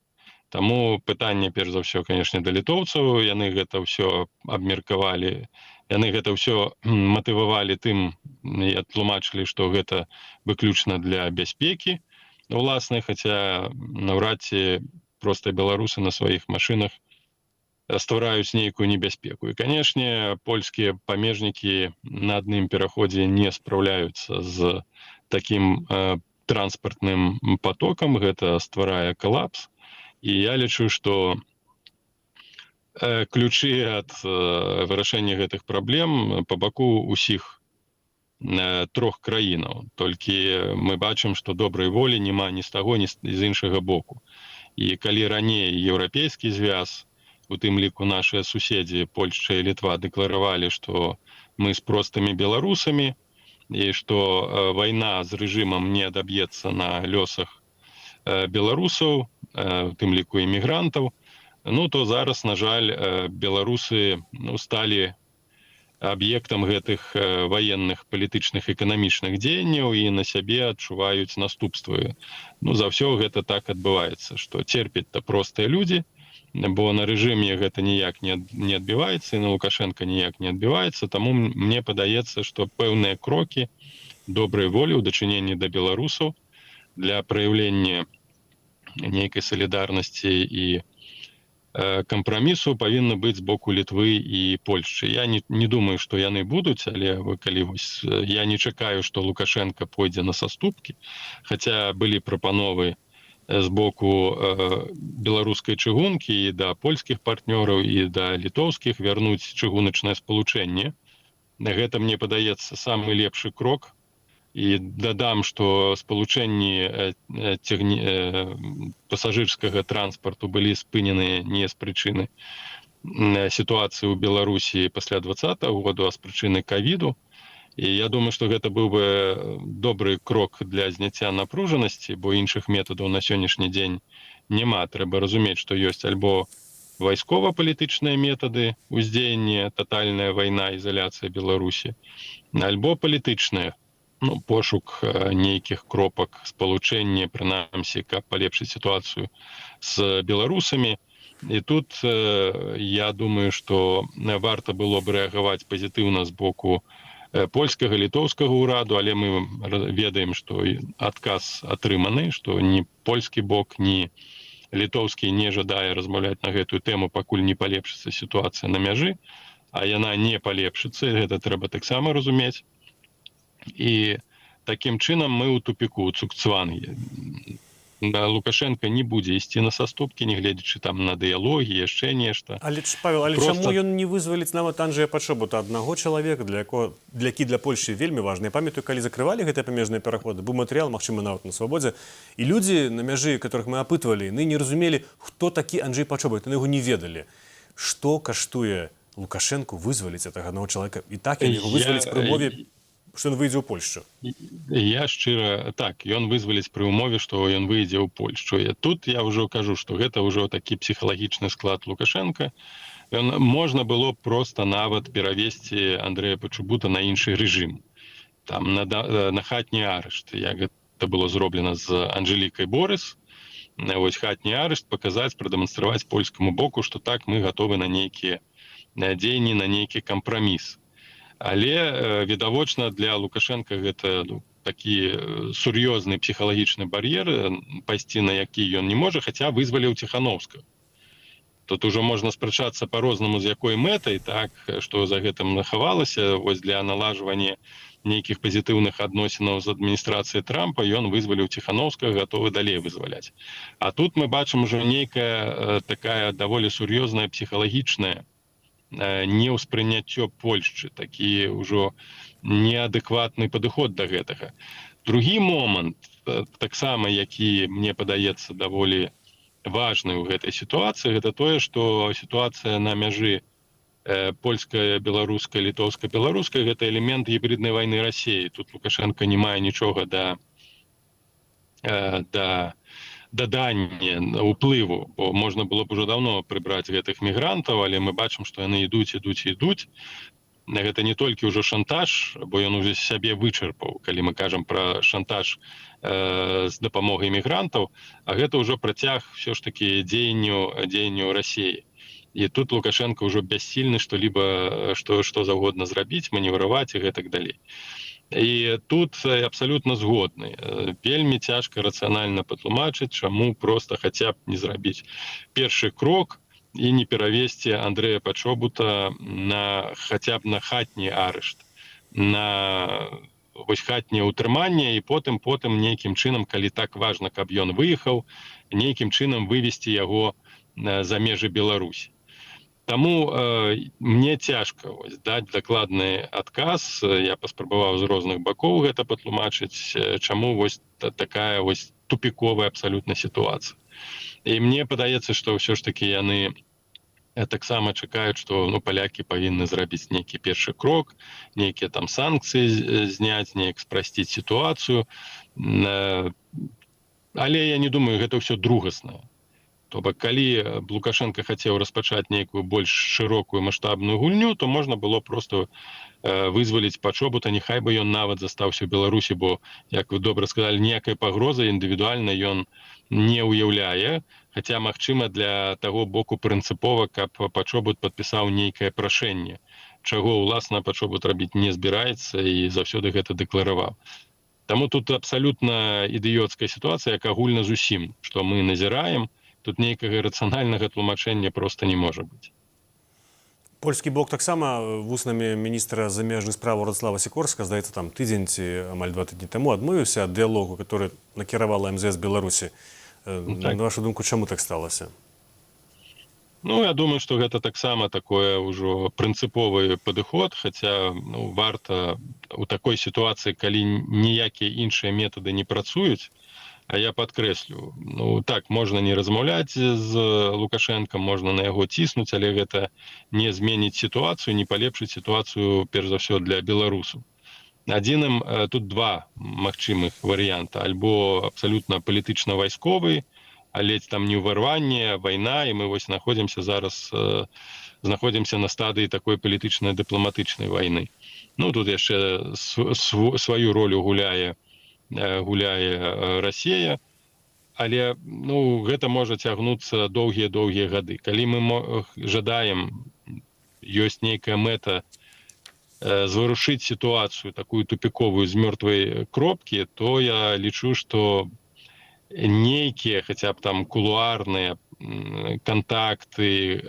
Таму пытанне перш за ўсё, конечно, да літоўцаў. Яны гэта ўсё абмеркавалі, яны гэта ўсё матывавалі тым і адтлумачылі, што гэта выключна для бяспекі уласнай, хаця наўрад ці проста беларусы на сваіх машынах ствараюць нейкую небяспеку. І, конечно, польскія памежнікі на адным пераходзе не спраўляюцца з таким транспартным потокам, гэта стварае калапс. І я лічу, што ключы ад вырашэння гэтых праблем па баку усіх трох краінаў. Толькі мы бачым, што добрай волі няма ні з таго, ні з іншага боку. І калі раней Еўрапейскі звяз, у тым ліку нашыя суседзі Польшча і Літва, дэкларавалі, што мы з простымі беларусамі і што вайна з рэжымам не адаб'ецца на лёсах беларусаў, у тым ліку імігрантаў, ну, то зараз, на жаль, беларусы, ну, сталі аб'ектам гэтых ваенных, палітычных, эканамічных дзеянняў і на сябе адчуваюць наступствы. Ну, за ўсё гэта так адбываецца, што церпяць то простыя людзі, бо на рэжыме гэта ніяк не адбіваецца і на Лукашенко ніяк не адбіваецца. Таму мне падаецца, што пэўныя крокі добрай волі ў дачыненні да беларусаў для праяўлення нейкай салідарнасці і кампрамісу павінна быць з боку Літвы і Польшчы. Я не думаю, што яны будуць, але вы калі вось, я не чакаю, што Лукашенко пойдзе на саступкі, хаця былі прапановы з боку беларускай чыгункі і да польскіх партнёраў, і да літоўскіх вярнуць чыгуначнае спалучэнне. Гэта, мне падаецца, самы лепшы крок. І дадам, што спалучэнні пасажырскага транспарту былі спыненыя не з прычыны сітуацыі ў Беларусі пасля 20-го году, а з прычыны кавіду. І я думаю, што гэта быў бы добры крок для зняцця напружанасці, бо іншых метадаў на сённяшні дзень няма. Трэба разумець, што ёсць альбо вайскова-палітычныя метады уздзеяння, татальная вайна, ізаляцыя Беларусі, альбо палітычныя, ну, пошук нейкіх кропак спалучэння, прынамсі, каб палепшыць сітуацыю з беларусамі. І тут я думаю, што варта было б рэагаваць пазітыўна з боку польскага, літоўскага ўраду, але мы ведаем, што адказ атрыманы, што ні польскі бок, ні літоўскі не жадае размаўляць на гэтую тэму, пакуль не палепшыцца сітуацыя на мяжы, а яна не палепшыцца, гэта трэба таксама разумець. І такім чынам мы ў тупіку, у цугцванге. Лукашенко не будзе ісці на саступкі, не гледзячы там на дыялогі, яшчэ нешта. Але ж, Павел, але чаму ён не вызваліць нават Анджея Пачобута, аднаго чалавека, для якого, для які для Польшчы вельмі важны? Я памятаю, калі закрывалі гэтыя памежныя пераходы, быў матэрыял, магчыма, нават на «Свабодзе», і людзі на мяжы, которых мы апытвалі, яны не разумелі, хто такі Анджей Пачобут, яны яго не ведалі. Што каштуе Лукашэнку вызваліць гэтага аднаго чалавека? І так ён яго вызваліць пры умове, што ён выйдзе ў Польшчу. Я шчыра, так, ён вызваліць пры умове, што ён выйдзе ў Польшчу. Я тут, я ўжо кажу, што гэта ўжо такі псіхалагічны склад Лукашенко. Ён, можна было просто нават перавесці Андрэя Пачабута на іншы рэжым, там на хатні арышт, як гэта было зроблена з Анжелікай Борыс. Вось хатні арышт, паказаць, прадэманстраваць польскаму боку, што так, мы гатовы на нейкія дзеянні, на нейкі кампраміс. Але відавочна, для Лукашенко гэта, ну, Такі сур'ёзны псіхалагічны бар'ер, пайсці на які ён не можа, хаця вызваліў Ціхановска. Тут ужо можна спрачацца по-рознаму, з якой мэтай, так, что за гэтым нахавалася. Вось для налажвання нейкіх пазітыўных адносінаў з адміністрацыяй Трампа ён вызваліў Ціхановска, гатовы далей вызваляць. А тут мы бачым ужо нейкая такая даволі сур'ёзная псіхалагічная неўспрыняццё Польшчы, такі ўжо неадэкватны падыход до гэтага. Другі момант таксама, які мне падаецца даволі важны ў гэтай сітуацыі, гэта тое, что сітуацыя на мяжы польская, беларуская, літоўска беларуская — гэта элемент гібриднай войны России. Тут Лукашенко не мае нічога да дадання уплыву, бо можна было б ужо давно прыбраць гэтых мігрантаў, але мы бачым, што яны ідуць, ідуць, ідуць. Гэта не толькі ўжо шантаж, бо ён уже сябе вычарпаў, калі мы кажам про шантаж з дапамогай мігрантаў, а гэта ўжо працяг все ж таки дзеянню России. І тут Лукашенко ўжо бяссільны что-либо, что заўгодна зрабіць, маневраваць і гэтак далей. І тут абсалютна згодны: вельмі цяжка рацыянальна патлумачыць, чаму просто хаця б не зрабіць першы крок і не перавесці Андрэя Пачобута на хаця б на хатні арышт, на вось хатняе ўтрыманне, і потым нейкім чынам, калі так важна, каб ён выехаў, нейкім чынам вывесці яго за межы Беларусі. Таму мне цяжка вось даць дакладны адказ. Я паспрабаваў з розных бакоў гэта патлумачыць, чаму вось такая вось тупіковая абсалютна сітуацыя. І мне падаецца, што ўсё ж таки яны таксама чакаюць, што, ну, палякі павінны зрабіць нейкі першы крок, нейкія там санкцыі зняць, неяк спрасціць сітуацыю. Але я не думаю, гэта ўсё другаснае. То бок калі б Лукашенко хацеў распачаць нейкую больш шырокую маштабную гульню, то можна было просто вызваліць Пачобута, няхай бы ён нават застаўся ў Беларусі, бо, як вы добра сказали, ніякай пагрозы індывідуальна ён не ўяўляе. Хаця, магчыма, для таго боку прынцыпова, каб Пачобут падпісаў нейкае прашэнне, чаго уласна Пачобут рабіць не збіраецца і заўсёды гэта дэклараваў. Таму тут абсалютна ідыёцкая сітуацыя, як агульна з усім, што мы назіраем. Тут нейкага рацыянальнага тлумачэння просто не можа быць. Польскі бок таксама вуснамі міністра замежных справаў Радаслава Сікорска, здаецца, там тыдзень ці амаль 2 тыдні таму адмовіўся ад дыялогу, который накіравала МЗС Беларусі. Ну, так. На вашу думку, чаму так сталася? Ну, я думаю, что гэта таксама такое ўжо прынцыповы падыход, хаця, ну, варта у такой сітуацыі, калі ніякія іншыя метады не працуюць. А я падкрэслю, ну так, можна не размаўляць з Лукашэнкам, можна на яго ціснуць, але гэта не зменіць сітуацыю, не палепшыць сітуацыю, перш за ўсё для беларусаў. Адзіным тут два магчымых варыянта: альбо абсалютна палітычна-вайсковы, а ледзь там не ўварванне, вайна, і мы вось знаходзімся зараз знаходзімся на стадыі такой палітычнай дыпламатычнай вайны. Ну, тут яшчэ сваю ролю гуляе Расія, але, ну, гэта можа цягнуцца доўгія доўгія гады. Калі мы жадаем, ёсць нейкая мэта зварушыць сітуацыю такую тупіковую з мёртвай кропкі, то я лічу, что нейкія хаця б там кулуарныя кантакты,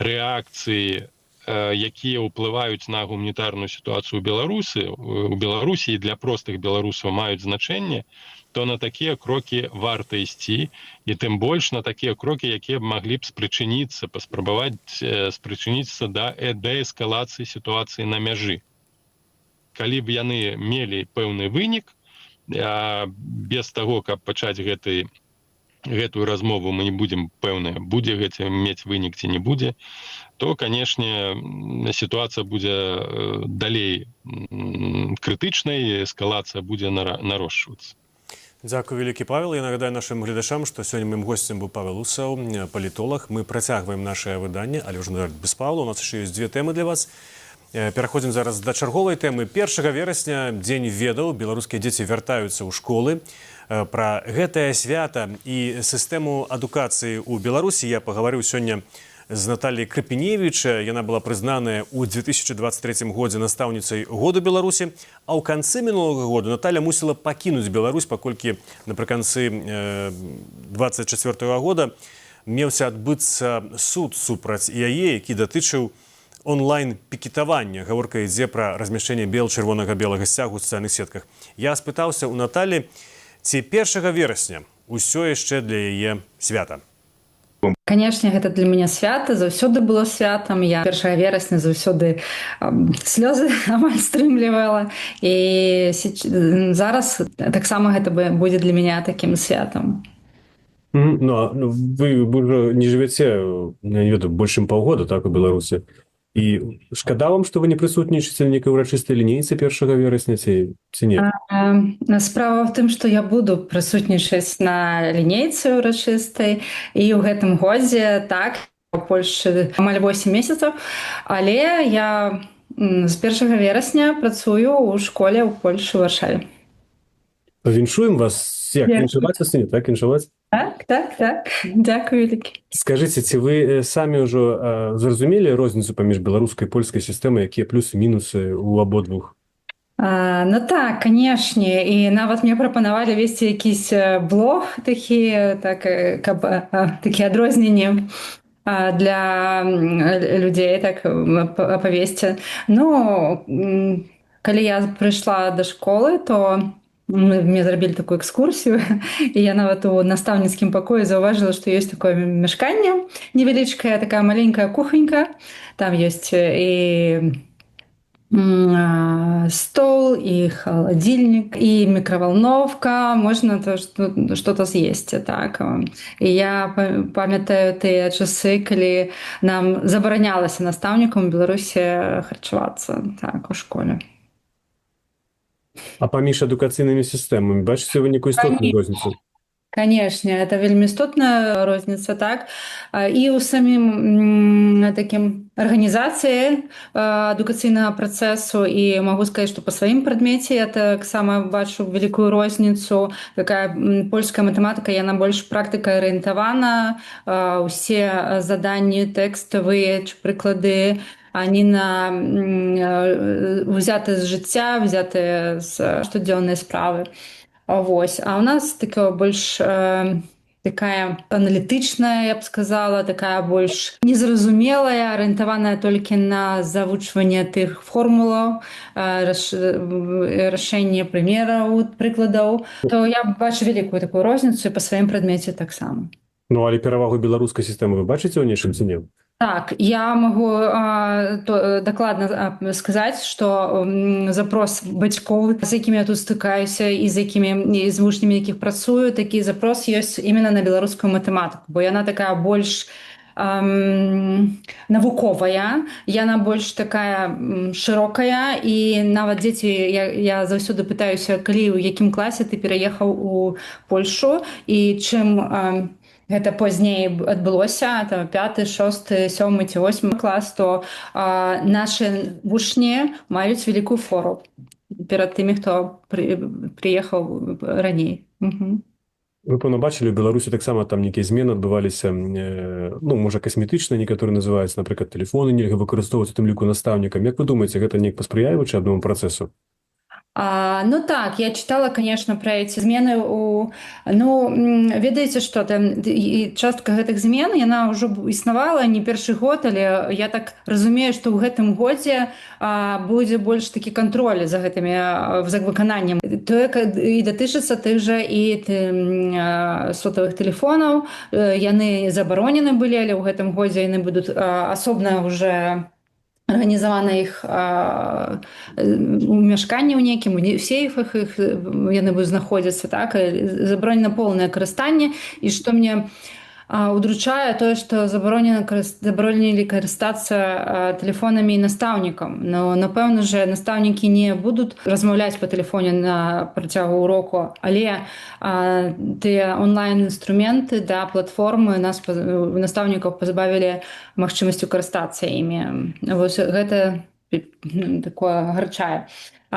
рэакцыі, якія ўплываюць на гуманітарную сітуацыю у Беларусі і для простых беларусаў маюць значэнне, то на такія крокі варта ісці, і тым больш на такія крокі, якія б маглі б спрычыніцца, паспрабаваць спрычыніцца да дээскалацыі сітуацыі на мяжы. Калі б яны мелі пэўны вынік, без таго, каб пачаць гэтую размову, мы не будзем пэўныя, будзе гэта мець вынік ці не будзе, то, канешне, сітуацыя будзе далей крытычнай, эскалацыя будзе нарошчвацца. Дзякуй вялікі, Павел. Я нагадаю нашым гледачам, што сёння маім госцем быў Павел Усаў, палітолаг. Мы працягваем нашае выданне, але ўжо, на жаль, без Павла. У нас яшчэ ёсць дзве тэмы для вас. Пераходзім зараз да чарговай тэмы. 1 верасня дзень ведаў, беларускія дзеці вяртаюцца ў школы. Пра гэтае свята і сістэму адукацыі ў Беларусі я пагаварыў сёння з Наталляй Крапіневіч. Яна была прызнаная ў 2023 годзе настаўніцай году Беларусі. А ў канцы мінулага году Наталля мусіла пакінуць Беларусь, паколькі напрыканцы 24 года меўся адбыцца суд супраць яе, які датычыў онлайн-пікетавання. Гаворка ідзе пра размяшчэнне бел-чырвонага-белага сцягу ў сацыяльных сетках. Я спытаўся ў Наталі, ці 1 верасня ўсё яшчэ для яе свята. Канешне, гэта для мяне свята, заўсёды было святам. Я 1 верасня заўсёды слёзы амаль стрымлівала. І зараз таксама гэта будзе для меня такім святам. Ну, ну, вы ўжо не жывяце, я не ведаю, больш чым паўгода, так, у Беларусі. І шкада вам, што вы не прысутнічаеце на нейкай урачыстай лінейцы 1 верасня ці не? Справа в тым, што я буду прысутнічаць на лінейцы ўрачыстай і ў гэтым годзе, так, у Польшы амаль 8 месяцаў, але я з 1 верасня працую ў школе ў Польшы, Варшаве. Віншуем вас. Як віншаваць вас, не так, віншаваць? Так. Дзякую вялікі. Скажыце, ці вы самі ўжо зразумелі розніцу паміж беларускай і польскай сістэмай, якія плюсы, мінусы у абодвух? Ну так, канешне, і нават мне прапанавалі весці якісь блог такі, так, каб такі адрозненні для людзей так апавесці. Ну, калі я прыйшла да школы, то мне зрабілі такую экскурсію, і я нават у настаўніцкім пакоі заўважыла, што ёсць такое мяшканне невялічкае, такая маленькая кухонька, там ёсць і стол, и холодильник, и микроволновка, можно то что-то съесть. Так. І я памятаю тыя часы, калі нам забаранялася настаўнікам у Беларусі харчавацца, так, у школе. А паміж адукацыйнымі сістэмамі бачыце вы нейкую істотную розніцу? Канешне, это вельмі істотная розніца, так. І ў самім такім арганізацыі адукацыйнага працэсу, і магу сказаць, што па сваім прадмеце я таксама бачу вялікую розніцу. Такая польская матэматыка, яна больш практыка арыентавана, усе заданні тэкставыя ці прыклады, они на взяты з жыцця, взяты з штодзённай справы. Вось. А у нас такое больш такая аналітычная, я б сказала, такая больш незразумелая, арыентаваная толькі на завучванне тых формулаў, рашэнне прымераў, прыкладаў. То я бачу вялікую такую розніцу і па сваім прадмеце таксама. Ну, але перавагу беларускай сістэмы вы бачыце ў нечым ці не? Так, я магу дакладна сказаць, што запрос бацькоў, з якімі я тут стыкаюся і з якімі і з вучнямі, якіх працую, такі запрос ёсць именно на беларускую матэматыку, бо яна такая больш навуковая, яна больш такая шырокая, і нават дзеці, я заўсёды пытаюся, калі, ў якім класе ты пераехаў у Польшу і чым гэта пазней адбылося, там, пяты, шосты, сёмы ці восьмы клас, то нашы вучні маюць вялікую фору перад тымі, хто прыехаў раней. Мгм. Вы, пэўна, бачылі, у Беларусі таксама там нейкія змены адбываліся, ну, можа, касметычныя некаторыя называюць, напрыклад, тэлефоны нельга выкарыстоўваць, у тым ліку настаўнікам. Як вы думаеце, гэта неяк паспрыяе вучэбнаму працэсу? Ну так, я читала, конечно, про эти змены у... Ну, ведаеце, што там і частка гэтых змен, яна ўжо існавала не першы год, але я так разумею, што ў гэтым годзе будзе больш такі кантроль за гэтымі, за выкананнем. Тое і датычыцца тых жа і сотавых тэлефонаў. Яны забаронены былі, але ў гэтым годзе яны будуць асобна уже арганізавана іх у мяшканні ў нейкім, у сейфах іх яны будуць знаходзіцца, так, забаронена поўнае карыстанне. І што мне удручае, тое, што забаронена забаронілі карыстацца тэлефонамі і настаўнікам. Но, напэўна же, настаўнікі не будуць размаўляць па тэлефоне на працягу уроку, але тыя онлайн інструменты да платформы нас настаўнікаў пазбавілі магчымасцю карыстацца імі. Вось гэта такое агарчае.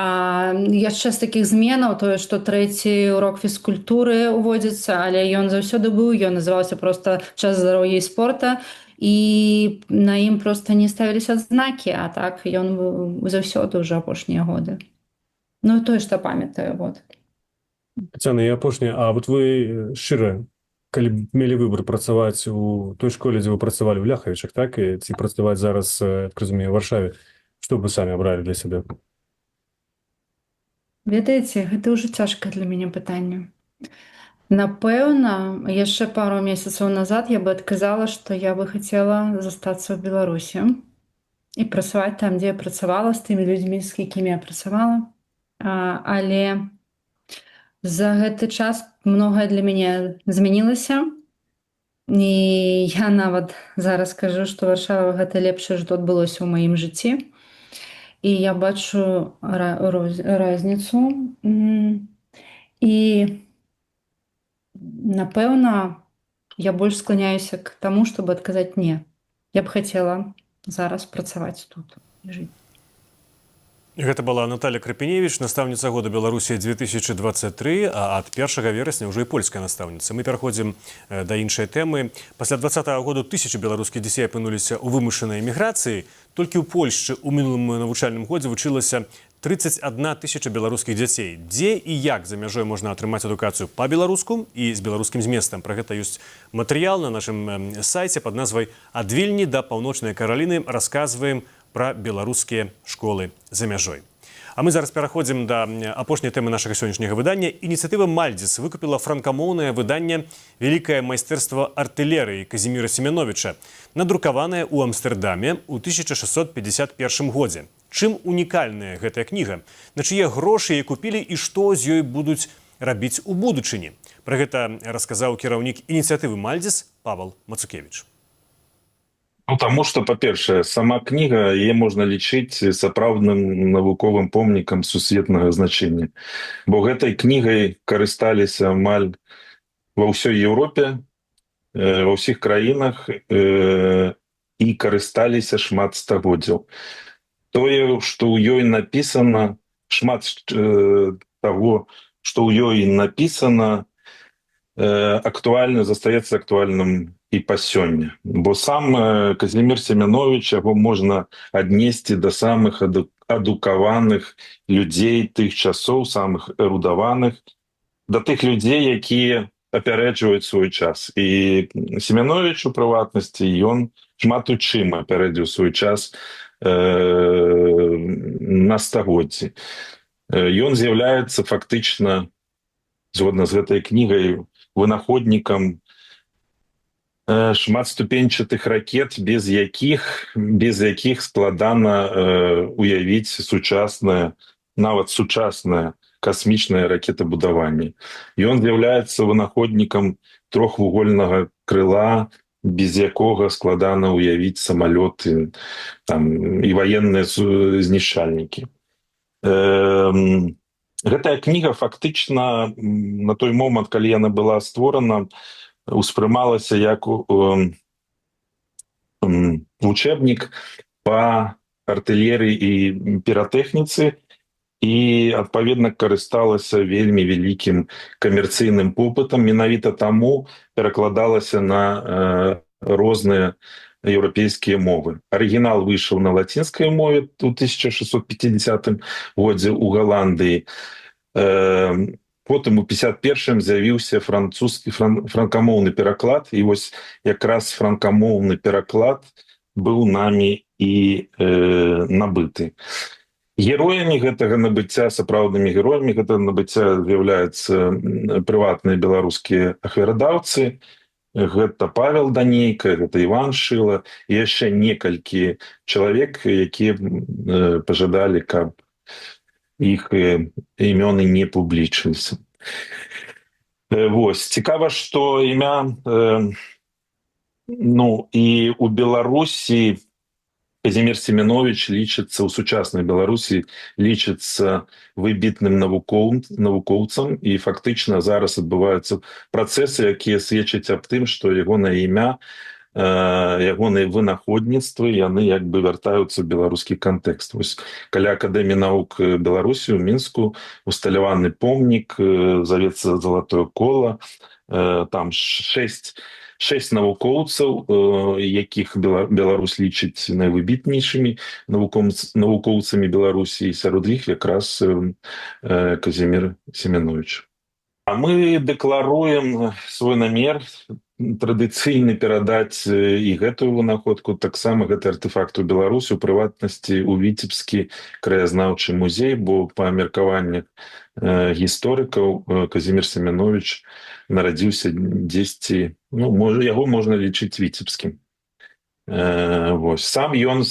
Яшчэ з такіх зменаў тое, што трэці урок фізкультуры уводзіцца, але ён заўсёды быў, ён называўся просто «Час здароўя і спорта». І на ім просто не ставіліся адзнакі, а так ён быў заўсёды ўжо апошнія годы. Ну, тое, што памятаю, вот. Таццяна, і апошняе, а вот вы шчыра, калі б мелі выбар працаваць у той школе, дзе вы працавалі ў Ляхавічах, так, і ці працаваць зараз, так разумею, у Варшаве, што б вы самі абралі для сябе? Ведаеце, гэта ўжо цяжкае для мяне пытанне. Напэўна, яшчэ пару месяцаў назад я бы адказала, што я бы хацела застацца ў Беларусі і працаваць там, дзе я працавала, з тымі людзьмі, з якімі я працавала. Але за гэты час многае для мяне змянілася. І я нават зараз скажу, што Варшава — гэта лепшае, што адбылося ў маім жыцці. І я бачу розніцу. І напэўна, я больш склоняюся к таму, чтобы адказаць: не. Я б хацела зараз працаваць тут і жыць. Гэта была Наталля Крапіневіч, настаўніца года Беларусі 2023, а ад 1 верасня ўжо і польская настаўніца. Мы пераходзім да іншай тэмы. Пасля 20-го году тысячы беларускіх дзяцей апынуліся ў вымушанай эміграцыі. Толькі ў Польшчы ў мінулым навучальным годзе вучылася 31 тысяча беларускіх дзяцей. Дзе і як за мяжой можна атрымаць адукацыю па-беларуску і з беларускім зместам? Пра гэта ёсць матэрыял на нашым сайце пад назвай «Ад Вільні да Паўночнай Караліны расказваем пра беларускія школы за мяжой». А мы зараз пераходзім да апошняй тэмы нашага сённяшняга выдання. Ініцыятыва «Мальдзіс» выкупіла франкамоўнае выданне «Вялікае майстэрства артылерыі» Казіміра Семяновіча, надрукаванае ў Амстердаме ў 1651 годзе. Чым унікальная гэтая кніга? На чые грошы яе купілі і што з ёй будуць рабіць у будучыні? Пра гэта расказаў кіраўнік ініцыятывы «Мальдзіс» Павал Мацукевіч. Ну, таму што, па-першае, сама кніга, яе можна лічыць сапраўдным навуковым помнікам сусветнага значэння. Бо гэтай кнігай карысталіся амаль ва ўсёй Еўропе, ва ўсіх краінах і карысталіся шмат стагоддзяў. Тое, што ў ёй напісана, шмат таго, што ў ёй напісана, актуальна, застаецца актуальным і па сёння. Бо сам Казімір Семяновіч, яго можна аднесці да самых адукаваных людзей тых часоў, самых эрудаваных, да тых людзей, якія апярэджваюць свой час. І Семяновіч, у прыватнасці, ён шмат у чым апярэдзіў свой час на стагоддзі. Ён з'яўляецца фактычна, згодна з гэтай кнігай, вынаходнікам шматступеньчатых ракет, без якіх складана уявіць сучаснае, нават сучаснае касмічнае ракетабудаванне. Ён з'яўляецца вынаходнікам трохвугольнага крыла, без якога складана ўявіць самалёты там і ваенныя знішчальнікі. Гэтая кніга фактычна на той момант, калі яна была створана, успрымалася як вучэбнік па артылерыі і піратэхніцы і, адпаведна, карысталася вельмі вялікім камерцыйным попытам, менавіта таму перакладалася на розныя еўрапейскія мовы. Арыгінал выйшаў на лацінскай мове у 1650 годзе ў Галандыі. Потым у 51 з'явіўся французскі франкамоўны пераклад, і вось якраз франкамоўны пераклад быў намі і набыты. Героямі гэтага набыцця, сапраўднымі героямі гэтага набыцця з'яўляюцца прыватныя беларускія ахвярадаўцы. Гэта Павел Данейка, гэта Іван Шыла і яшчэ некалькі чалавек, якія пажадалі, каб іх імёны не публічыліся. Вось цікава, што імя ну і у Беларусі Казімір Семяновіч лічыцца, ў сучаснай Беларусі лічыцца выбітным навукоўцам, і фактычна зараз адбываюцца працэсы, якія сведчаць аб тым, што ягонае імя, ягоныя вынаходніцтвы, яны як бы вяртаюцца ў беларускі кантэкст. Вось каля Акадэміі навук Беларусі ў Мінску усталяваны помнік, завецца «Залатое кола», там шэсць Шэсць навукоўцаў, якіх Беларусь лічыць найвыбітнейшымі навукоўцамі Беларусі, сярод іх якраз Казімир Семяновіч. А мы дэкларуем свой намер традыцыйны перадаць і гэтую вынаходку таксама, гэты артэфакт, у Беларусь, у прыватнасці у Віцебскі краязнаўчы музей, бо па меркаваннях гісторыкаў Казімир Семяновіч нарадзіўся дзесьці, ну, можа, яго можна лічыць віцебскім. Вось сам ён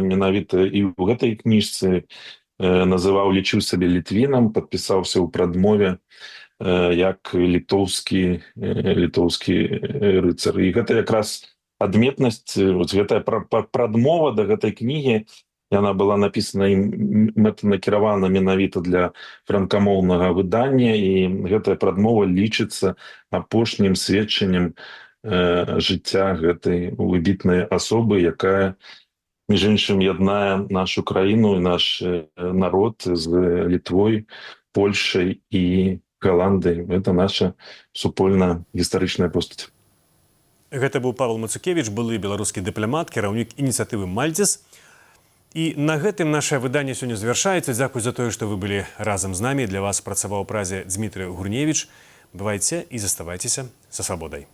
менавіта і ў гэтай кніжцы называў, лічыў сабе літвінам, падпісаўся ў прадмове як літоўскі рыцар. І гэта якраз адметнасць, вот гэтая прадмова да гэтай кнігі, яна была напісана ім мэтанакіравана менавіта для франкамоўнага выдання, і гэтая прадмова лічыцца апошнім сведчаннем жыцця гэтай выбітнай асобы, якая, між іншым, яднае нашу краіну і наш народ з Літвой, Польшай і Галандыяй. Это наша супольная гістарычная постаць. Гэта быў Павел Мацукевіч, былы беларускі дыпламат, кіраўнік ініцыятывы «Мальдзіс». І на гэтым наше выданне сёння завяршаецца. Дзякуй за тое, што вы былі разам з намі. Для вас працаваў у Празе Дзмітрый Гурневіч. Бывайце і заставайцеся са «Свабодай».